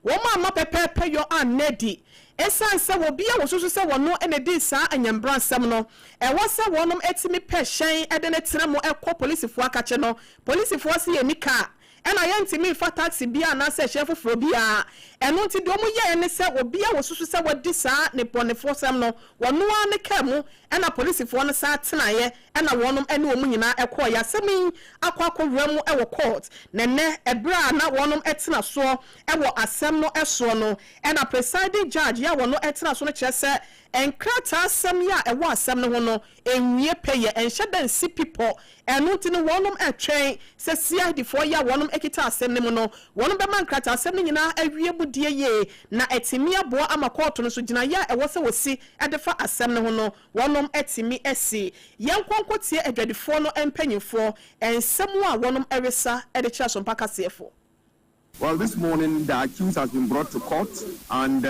wɔn amma pɛpɛɛpɛ yɔ anna adi. Esiane sɛ obi a wɔsusu sɛ wɔno na edii saa anyɛmbransɛm no, ɛwɔ sɛ wɔnom tumi pɛ hyɛn de no tena mu kɔ polisifoɔ akakye no. Polisifoɔ se yɛnni kaa, ɛna yɛntumi mfa taxi biara anaasɛ hyɛn foforɔ biara. Ɛno nti deɛ wɔn yɛeɛ ne sɛ obi a wɔsusu sɛ wadi saa nnebɔnefosɛm no, wɔno ara ne kaa mu na polisifoɔ no san tenaeɛ na wɔnom ne wɔn nyinaa kɔeɛ. Asɛm yi akɔ akɔwura mu wɔ court, na ɛnnɛ ɛberɛ a na wɔnom tena soɔ wɔ asɛm no soɔ no, Ɛna presiding judge yi a wɔno tena so no kyerɛ sɛ nkrataa asɛm yi a ɛwɔ asɛm no ho no nwie pɛyɛ, ɛnhyɛ da nsi pi pɔ. Ɛno nti no wɔnom retwɛn sɛ CID foɔ yi a wɔnom kita asɛm no mu no wɔnom bɛma nkrataa asɛm no nyinaa awie mu die yie na atumi aboa ama kɔɔto no nso gyinaeɛ a ɛwɔ sɛ wɔsi de fa asɛm no ho no wɔnom atumi asi. Yɛnkɔ nkɔtie adwadifoɔ no mpanyinfoɔ nsɛm a wɔnom resa de kyerɛ Asompa kaseɛfoɔ. Well, this morning the accused has been brought to court, and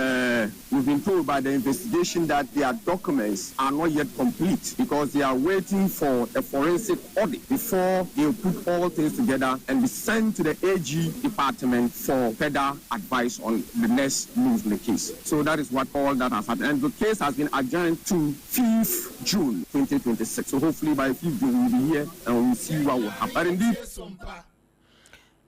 we've been told by the investigation that their documents are not yet complete because they are waiting for a forensic audit before they'll put all things together and be sent to the AG department for further advice on the next move in the case. So that is what all that has happened. And the case has been adjourned to 5th June 2026. So hopefully by 5th June we'll be here and we'll see what will happen. But indeed,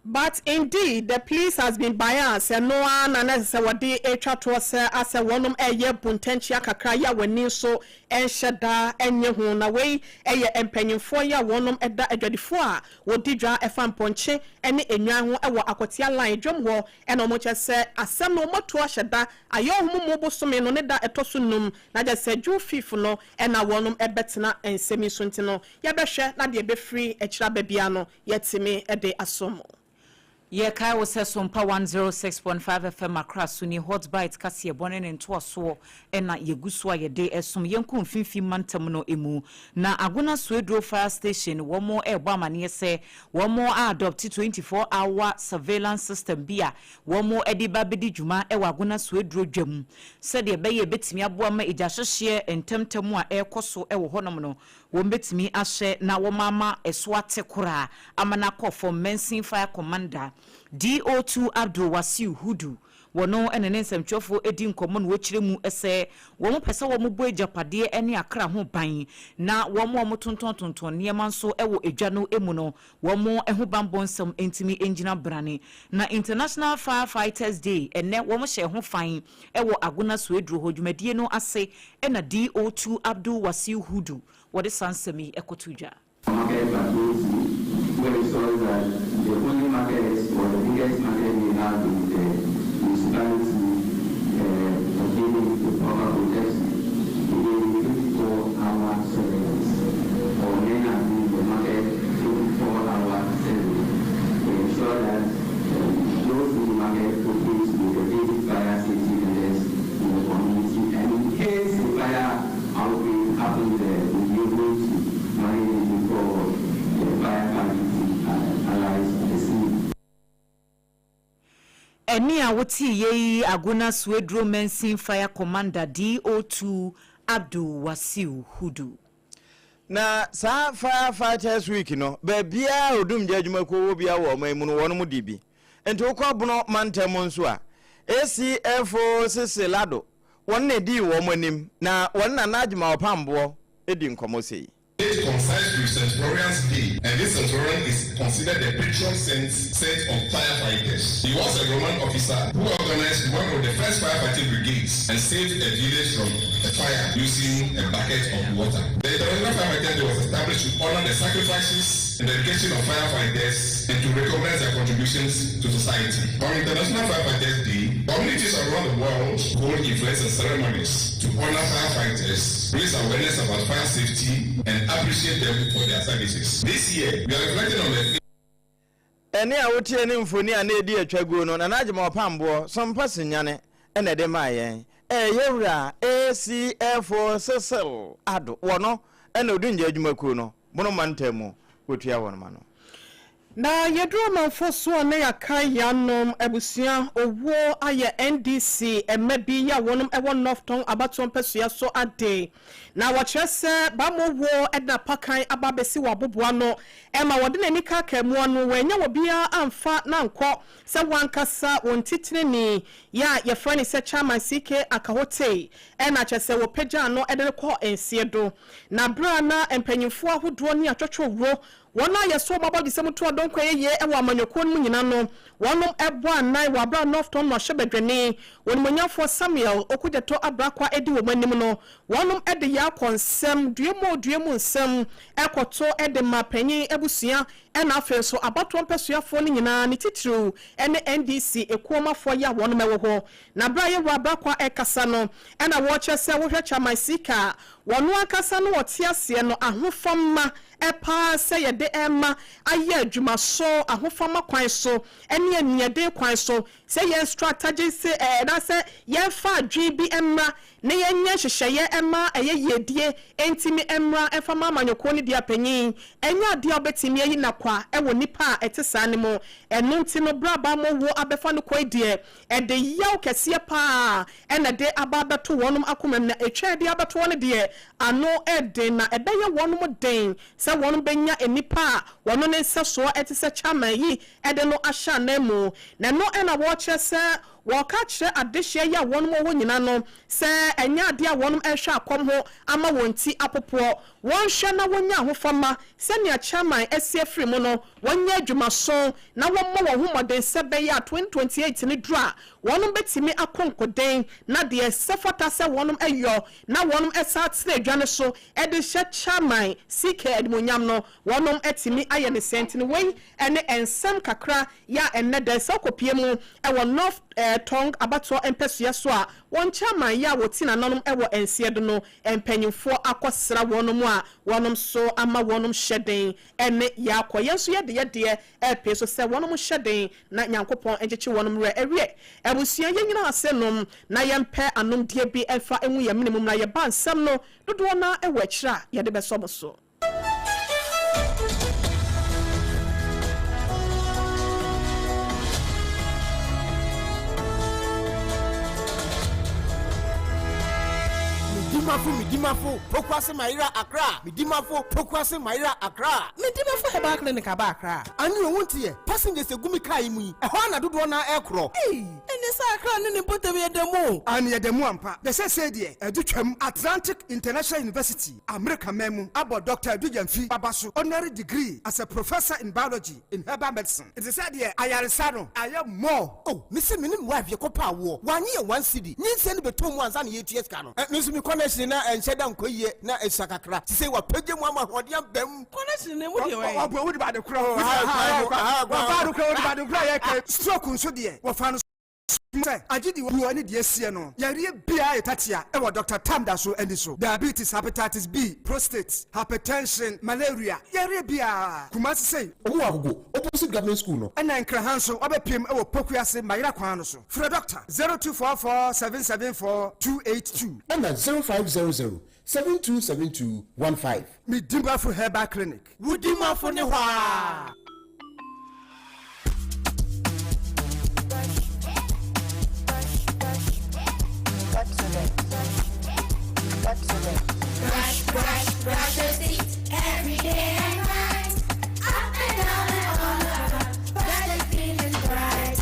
But indeed the police has been biased, ɛno ara na na ɛsɛ sɛ wɔde twa toɔ sɛ asɛ wɔnom reyɛ bu ntɛnkyea kakra yi a wɔn ani nso nhyɛ da nnye ho. Na wei yɛ mpanyinfoɔ yi a wɔnom da adwadifoɔ a wɔdi dwa fa mpɔnkye ne nnwan ho wɔ Akwatia line dwam hɔ na wɔn kyerɛ sɛ asɛm no wɔn atu ahyɛ da ayɛ ɔhomomo bosome no ne da ɛtɔ so num na kyerɛ sɛ June fifth no na wɔnom bɛtena nsɛm yi so nti no yɛbɛhwɛ na deɛ ɛbɛfiri akyire aba biara no yɛatumi de asom mo. Yɛkae wo sɛ Sompa 106.5 FM Accra so ni Hot Bite kaseɛbɔ ne ne ntoasoɔ na yɛgu so a yɛde resom. Yɛnkɔ mfimfini mantam no mu na Agona Sueduro Fire Station wɔn rebɔ amaneɛ sɛ wɔn a adopte 24 hour surveillance system bi a wɔn de ba abɛdi dwuma wɔ Agona Sueduro dwam sɛdeɛ ɛbɛyɛ ɛbɛtumi aboa ma egyahyehyeɛ ntɛmntɛm a ɛrekɔ so wɔ hɔnom no Wɔbɛtumi ahyɛ na wɔama ɛso ate koraa ama no akɔ fam, Mansin Fire Commander, DO2 Abdul Wasiu Hudu, wɔno ne ne nsɛmtwerɛfoɔ di nkɔmmɔ na wɔkyerɛ mu sɛ wɔpɛ sɛ wɔbɔ agyapadeɛ ne akra ho ban na wɔn a wɔtontɔntontɔn nneɛma nso wɔ edwa no mu no wɔn ho banbɔ nsɛm ntumi ngyina brane. Na International Fire Fighters Day ɛnnɛ wɔhyɛɛ ho fan wɔ Agona Sueduro hɔ dwumadie no ase na DO2 Abdul Wasiu Hudu wɔde saa nsɛm yi kɔtoo dwa. Market at Old. Where we saw that the only market or the biggest market we have is the municipality obtaining the proper protection. Again, 24-hour surveillance. Or men have been in the market 24-hour surveillance to ensure that those in the market operate with the basic fire safety measures in the community. And in case the fire outbreak happens there, we'll be able to manage it before the firefighting team arrives at the scene. Ɛnne a woteeɛ yi Agona Swedru Mansin Fire Commander DO2 Abdul Wasiu Hudu. Na saa Fire Fighters Week no, baabiara a odumgya adwumakuo wɔ biara wɔ ɔman mu no, wɔnom di bi. Nti wokɔ Bono mantam nso a, ACFO Sese Lado, wɔn na ɛdii wɔn anim, na wɔne Nana Agyemang Ɔpamboɔ di nkɔmmɔ sei. It coincides with St. Florian's Day, and this St. Florian is considered the patron saint, saint of firefighters. He was a Roman officer who organized one of the first firefighting brigades and saved a village from a fire using a bucket of water. The International Firefighters Day was established to honor the sacrifices and dedication of firefighters and to recognize their contributions to society. On International Firefighters Day, communities around the world hold events and ceremonies to honor firefighters, raise awareness about fire safety, and appreciate them for their services. This year, we are reflecting on the Ɛnne a wotie ne mfoni a na edi atwa guo no, Nana Agyemang Ɔpamboɔ, Sompa Sunyani na ɛde maa yɛn. Ɛyɛ Wura ACFO Cecil Addo, wɔno na Odungya Adwumakuo no, Bono Mantam mu, wɔtua wɔn ma no. Na yɛduru amanfoɔ so a na yɛakae yanom abusua owuo ayɛ NDC mma bi yi a wɔnom wɔ North Tong abatoɔ mpɛsoa so ade. Na wɔkyerɛ sɛ bammɔ wuo de n'apakan aba abɛsi wɔ aboboano ma wɔde n'ani kaakaa mu ano wɔannya obiara amfa no ankɔ sɛ wɔn ankasa wɔn titenani yi a yɛfrɛ no sɛ Chairman CK Akahotei na kyerɛ sɛ wɔpagyaa no de no kɔɔ nseɛ do. Na berɛ a na mpanyinfoɔ ahodoɔ ne atwotwowuro Wɔn a yɛsɔ wɔn abɔdwesɛ to adɔnkɔ yɛ yie wɔ amanyɔkuo no mu nyina no, wɔnom bɔ anan wɔ aberɛ a Northton mmarahyɛbadwani, Onimuonyamfoɔ Samuel Okudzeto Ablakwa di wɔn anim no, wɔnom de yɛ akɔ nsɛm, dua mu o dua mu nsɛm, kɔto de ma panyin abusua ɛna afei nso abatoɔ mpɛsoafoɔ no nyinaa, ne titiriw ne NDC ekuomafoɔ yi a wɔnom wɔ hɔ. Na berɛ a Yɛwura Ablakwa rekasa no, ɛna wɔrekyerɛ sɛ wohwɛ Chairman Sika a, wɔno ankasa no ɔte aseɛ no ahofama paa sɛ yɛde rema ayɛ adwuma so ahofama kwan so ne aniɛden kwan so, sɛ yɛn strategise anaasɛ yɛmfa adwene bi mmra na yɛnyɛ nhyehyɛeɛ mma ɛyɛ yiedie ntumi mmra mfa ma amanyɔkuo no deɛ panyin ɛnyɛ adeɛ a wobɛtumi ayi no akwa wɔ nnipa a ɛte saa no mu. Ɛno nti no berɛ a bammɔ wuo abɛfa no kɔ yi deɛ ɛde yaw kɛseɛ pa ara na ɛde aba abɛto wɔnom akoma mu, na ɛtwa a ɛde abɛto hɔ no deɛ, ano yɛ den, na ɛbɛyɛ wɔnom den sɛ wɔnom bɛnya nnipa a wɔn ne nsɛsoɔ te sɛ Chairman yi de no ahyɛ ananmu. Na ɛno na wɔrekyerɛ sɛ wɔreka akyerɛ adehyeɛ yi a wɔnom wɔ hɔ nyina no sɛ ɛnyɛ adeɛ a wɔnom rehwɛ akɔm ho ama wɔn ti apopoɔ. Wɔnhwɛ na wɔnya ahofama sɛnea Chairman asi afiri mu no, wɔnyɛ adwumason na wɔmmɔ wɔn ho mmɔden sɛ ɛbɛyɛ a 2028 no duru a, wɔnom bɛtumi akɔ nkoden na deɛ ɛsɛ fata sɛ wɔnom yɔ na wɔnom san tena adwa no so de hyɛ Chairman CK animuonyam no, wɔnom atumi ayɛ no saa. Nti no wei ne nsɛm kakra yɛ a ɛnnɛ da yi sɛ wokɔpue mu wɔ North Tong abatoɔ mpɛsoa so a, wɔn Chairman yɛ a wɔti nananom wɔ nseɛ do no mpanyinfoɔ akɔsra wɔnom a wɔnom nso ama wɔnom hyɛden ne yɛakɔ. Yɛn nso yɛde yɛdeɛ repee so sɛ wɔnom nhyɛ den na Nyankopɔn nkyekye wɔnom werɛ. Ɛwiɛ, abusua yɛnyina ase nom na yɛmpɛ anomdeɛ bi mfa ngu yɛn mene mu mmra yɛba nsɛm no dodoɔ no ara wɔ akyire a yɛde bɛsɔ mo so. Medimafo Medimafo Pokuase Mayera Accra Medimafo Pokuase Mayera Accra. Medimafo Herbal Clinic aba Accra. Ane o wonte ɛ, passengers egu me car yi mu yi, ɛhɔ ara na dodoɔ no ara ɛrekorɔ. Ei, ɛneɛ sɛ Accra ne ne mpɔtam yɛ da mu o. Aane yɛda mu ampa, na seesei deɛ ɛde twam. Atlantic International University, Amerika man mu, abɔ Dɔkta Adu Gyamfi aba so honorary degree as a Professor in Biology in Herbal Medicine. Nti sɛ deɛ ayaresa no ayɛ more. Oh, mese me ne me wife yɛkɔ pɛ awoɔ, wannye yɛn one cedi, nyinsɛn no bɛtɔɔ mu ansa na yɛretua sika no. Eh, me nso mekɔ next. Connection na ɛnhyɛ da nkɔ yie na esua kakra. Sisei wapagya mu ama ahoɔden aba mu. Connection no emu deɛ wɛn? Ɔbɔ wode ba de korɔ. Wɔfa de korɔ wode ba de korɔ yɛ kɛ. Stroke nso deɛ wɔfa no sɛ agye di wuo ne deɛ asie no. Yareɛ biara yɛ tatea wɔ Doctor Tam da so ani so. Diabetes, Hepatitis B, Prostate, Hypertension, Malaria, yareɛ biara. Kumasi sei. Ɔmo wɔ Agogo, opposite government school no. Ɛna Nkraha nso wabɛpiem wɔ Pokuase Mayera kwan no so. Frɛ Doctor 0244 774 282. Ɛna 0500 7272 15. Medimafo Herbal Clinic. Wo dimafo ne hɔ aa. Brush, brush, brush your teeth every day and night. Up and down and all around. Brush them clean and bright.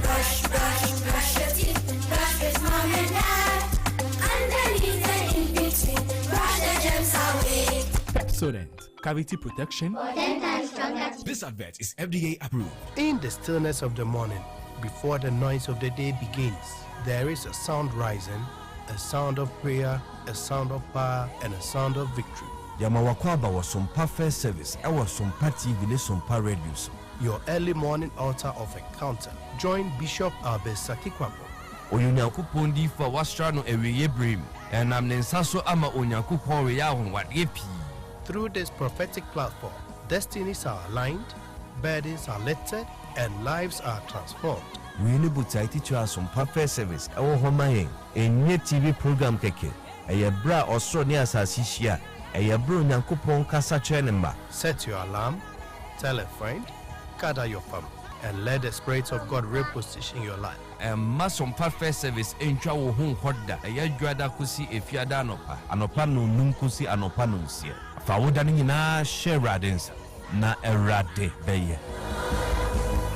Brush, brush, brush your teeth. Brush with mom and dad. Underneath and in between. Brush the germs away. Pepsodent, cavity protection. For 10 times stronger. This advert is FDA approved. In the stillness of the morning, before the noise of the day begins, there is a sound rising, a sound of prayer, a sound of power, and a sound of victory. Yɛma w'akwaaba wɔ Sompa First Service ɛwɔ Sompa TV ne Sompa Radio so. Your early morning altar of encounter. Join Bishop Albert Sakikwabo. Ɔyɛ Onyankopɔn diyifo a wɔasra no awieeɛ berɛ mu. Ɛnam ne nsa so ama Onyankopɔn reyɛ anwanwadeɛ pii. Through this prophetic platform, destinies are aligned, burdens are lifted, and lives are transformed. Wei ne botae titire a Sompa First Service wɔ hɔ ma yɛn. Ɛnyɛ TV program kɛkɛ. Ɛyɛ berɛ a ɔsoro ne asase hyia. Ɛyɛ berɛ a Onyankopɔn kasa kyerɛ ne mma. Set your alarm, tell a friend, gather your family, and let the Spirit of God reposition your life. Mma Sompa First Service ntwa wo ho nkɔ da. Ɛyɛ Dwoada kosi Efiada anɔpa, anɔpa nnɔnnum kosi anɔpa nnɔnsia. Fa wo da no nyinaa hyɛ Awurade nsa, na Awurade bɛyɛ.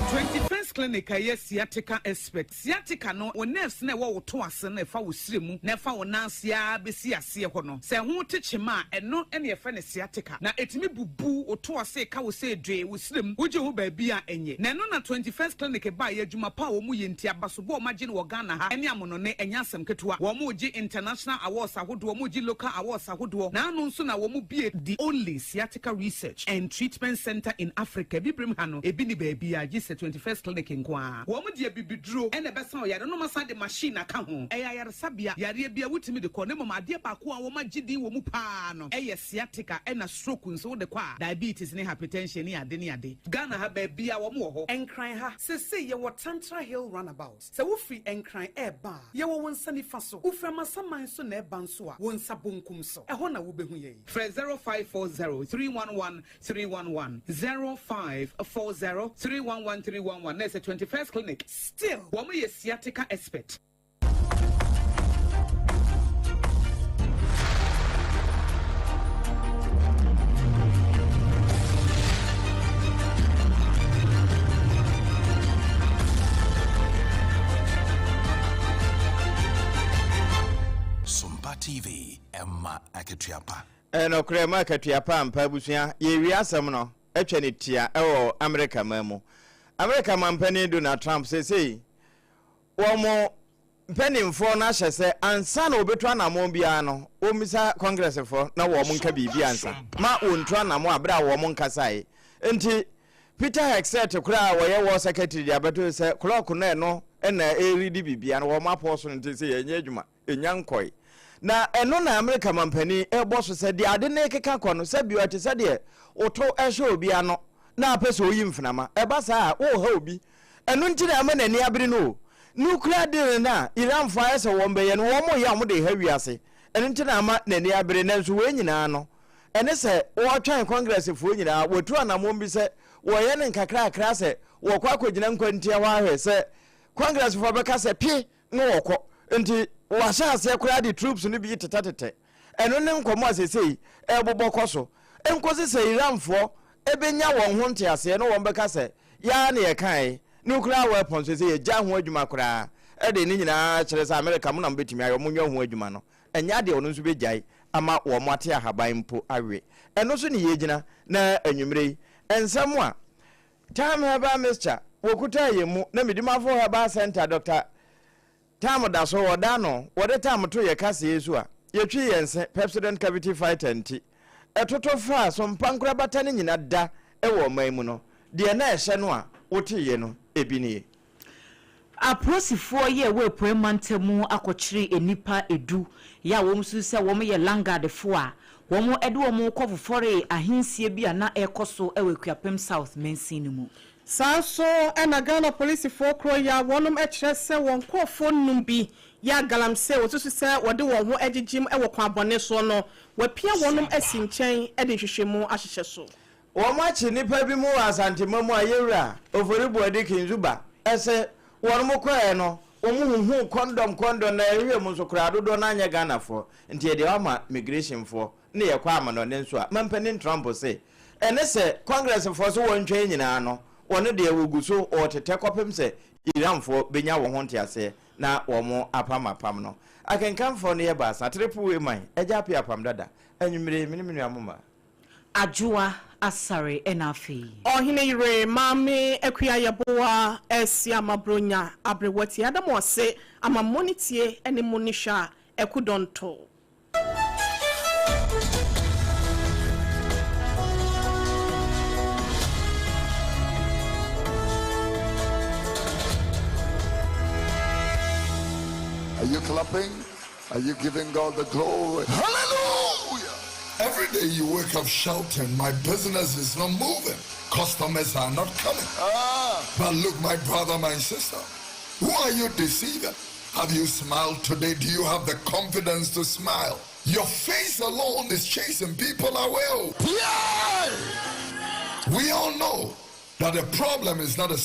21st Clinic a ɛyɛ sciatica expert. Sciatica no, wo nerves no a ɛwɔ wo to ase no a ɛfa wo srɛ mu na ɛfa wo nan ase ara bɛsi aseɛ hɔ no, sɛ ɛho te kyema a, ɛno na yɛfrɛ no sciatica. Na ɛtumi bubu wo to ase ka wo sɛ dwee wo srɛ mu, wogye ho baabi a ɛnyɛ. Na ɛno na 21st Clinic baeɛ, adwuma pa a wɔn yɛ nti, abasobɔ a wɔagye no wɔ Ghana ha ne amonɔne, ɛnyɛ asɛm ketewa. Wɔregye international awards ahodoɔ, wɔregye local awards ahodoɔ, na ano nso na wɔbue the only sciatica research and treatment centre in Africa, Abibirem ha no, ebi nni baabiara gye sɛ 21st Clinic nko ara. Wɔn de abibiduro na ɛbɛsa ɔyare no, na wɔasan de machine aka ho. Ɛyɛ ayaresabea, yareɛ biara wotumi de kɔ, na mmom adeɛ baako a wɔagye din wɔ mu pa ara no yɛ sciatica ɛna stroke nso wode kɔ a, diabetes ne hypertension ne ade ne ade. Ghana ha baabiara wɔn wɔ hɔ. Nkran ha, seesei yɛwɔ Tantra Hill Runabout. Sɛ wofiri Nkran reba a, yɛwɔ wo nsa nifa so. Wofiri Amasaman nso na ɛreba nso a, wo nsa bonkum so. Ɛhɔ na wobɛhu yɛn. Frɛ 0540 311 311, 0540 311 311 na ɛsɛ 21st Clinic. Still, wɔn yɛ sciatica expert. Sompa TV, ɛma akatua pa. Nokorɛ mu akatua pa ampa abusua yɛrewie asɛm no atwa ne tia wɔ Amerika man mu. Amerika manpanin Donald Trump seesei wɔn mpanimfoɔ no ahyɛ sɛ ansa na wɔbɛtu anammɔn biara no wɔmmisa Congressfoɔ na wɔn nka biribi ansa ma wɔntu anammɔn a berɛ a wɔn nkasaeɛ nti Peter Hegseth koraa a wɔyɛ War Secretary de abɛto sɛ clock no ɛno na ɛredi biribiara no wɔn apɔɔ so no nti sɛ yɛnyɛ adwuma. Nnya nkɔe. Na ɛno na Amerika mampanin rebɔ so sɛ deɛ ade no rekeka kɔ no, sɛ bio ɛte sɛ deɛ woto hyɛ obi ano na apɛ sɛ oyi mfenama. Ɛba saa a, woreha obi. Ɛno nti na ama n'ani abere no o. Nuclear deal no a Iranfoɔ ayɛ sɛ wɔbɛyɛ no, wɔreyɛ a wɔde reha wiase. Ɛno nti na ama n'ani abere. Nanso wei nyinaa no, ɛne sɛ wɔretwɛn Congressfoɔ nyinaa, wɔatu anammɔn bi sɛ wɔreyɛ no nkakrakra sɛ wɔrekɔ akɔgyina nkwantia hɔ ahwɛ sɛ Congressfoɔ bɛka sɛ pye na wɔkɔ. Nti wɔahyɛ aseɛ koraa de troops no bi tetɛtetɛ. Ɛno ne nkɔmmɔ a seesei ɛrebobɔ kɔ so. Nkosi sɛ Iranfoɔ bɛnya wɔn ho nteaseɛ na wɔn bɛka sɛ yɛ ara na yɛkaeɛ, nuclear weapons seesei yɛgyae ho adwuma koraa de ne nyinaa kyerɛ sɛ America mo na mobɛtumi ayɛ, monyɛ ho adwuma no, ɛnyɛ adeɛ ɔno nso bɛgyae ama wɔn ate ahaban mpo awe. Ɛno so ne yɛgyina na anwummerɛ yi nsɛm a Tam Herbal Mixture wɔkutaa yɛn mu na Medimafo Herbal Centre Dɔkta Tam da so wɔda ano wɔde tam to yɛ kaseɛ yi so a. yɛtwi yɛn se Pepsodent Cavity Fighter nti, ɛtoto faa so mpa nkorabata no nyina da wɔ ɔman mu no, deɛ na ɛhyɛ no a woteeɛ no ebi nie. Apolisifoɔ yi a ɛwɔ Apuei Mantam mu akɔkyere nnipa du yi a wɔn susu sɛ wɔn yɛ Landguardfoɔ a wɔn de wɔn rekɔ fofɔree ahensie bi a na ɛrekɔ so wɔ Akuapem South mansin no mu. Saa nso na Ghana polisifoɔ korɔ yi a wɔnom kyerɛ sɛ wɔn nkorɔfoɔ num bi yɛ galamsey a wɔsusu sɛ wɔde wɔn ho agyegyem wɔ kwan bɔne soɔ no, wɔapia wɔnom asi nkyɛn de nhwehwɛmu ahyehyɛ so. Wɔakye nnipa bi mu wɔ Asantema mu a Yewura Ofori Boadi Kinzuba se wɔnom kɔɛ no wɔn huhuu kɔndɔm kɔndɔm na yɛhwehwɛ mu nso koraa dodoɔ no ara nyɛ Ghanafoɔ nti yɛde ama migrationfoɔ ne yɛkɔ amanɔne nso a Mampanin Trump se ɛne sɛ Congressfoɔ so wɔntwɛn nyinaa no wɔn deɛ wɔgu so wɔtetɛ kɔpem sɛ Iranfoɔ bɛnya wɔn ho nteaseɛ na wɔn apam apam no. Akenkanfoɔ no yɛ baasa, Triple A man, Agya Appiah Apam Dada, Anwummere yi me ne me nua Moma. Adwoa Asare ɛna afei. Ɔhene yere Maame Akua Yeboah Asiama Bronya Aberewa tie ada mo ase ama mo ne tie ne mo ne hwɛ a ɛko dɔnto. Are you clapping? Are you giving God the glory? Hallelujah! Every day you wake up shouting, My business is not moving. Customers are not coming. Ah. But look, my brother, my sister, who are you deceiving? Have you smiled today? Do you have the confidence to smile? Your face alone is chasing people away. Yeah! We all know that the problem is not a.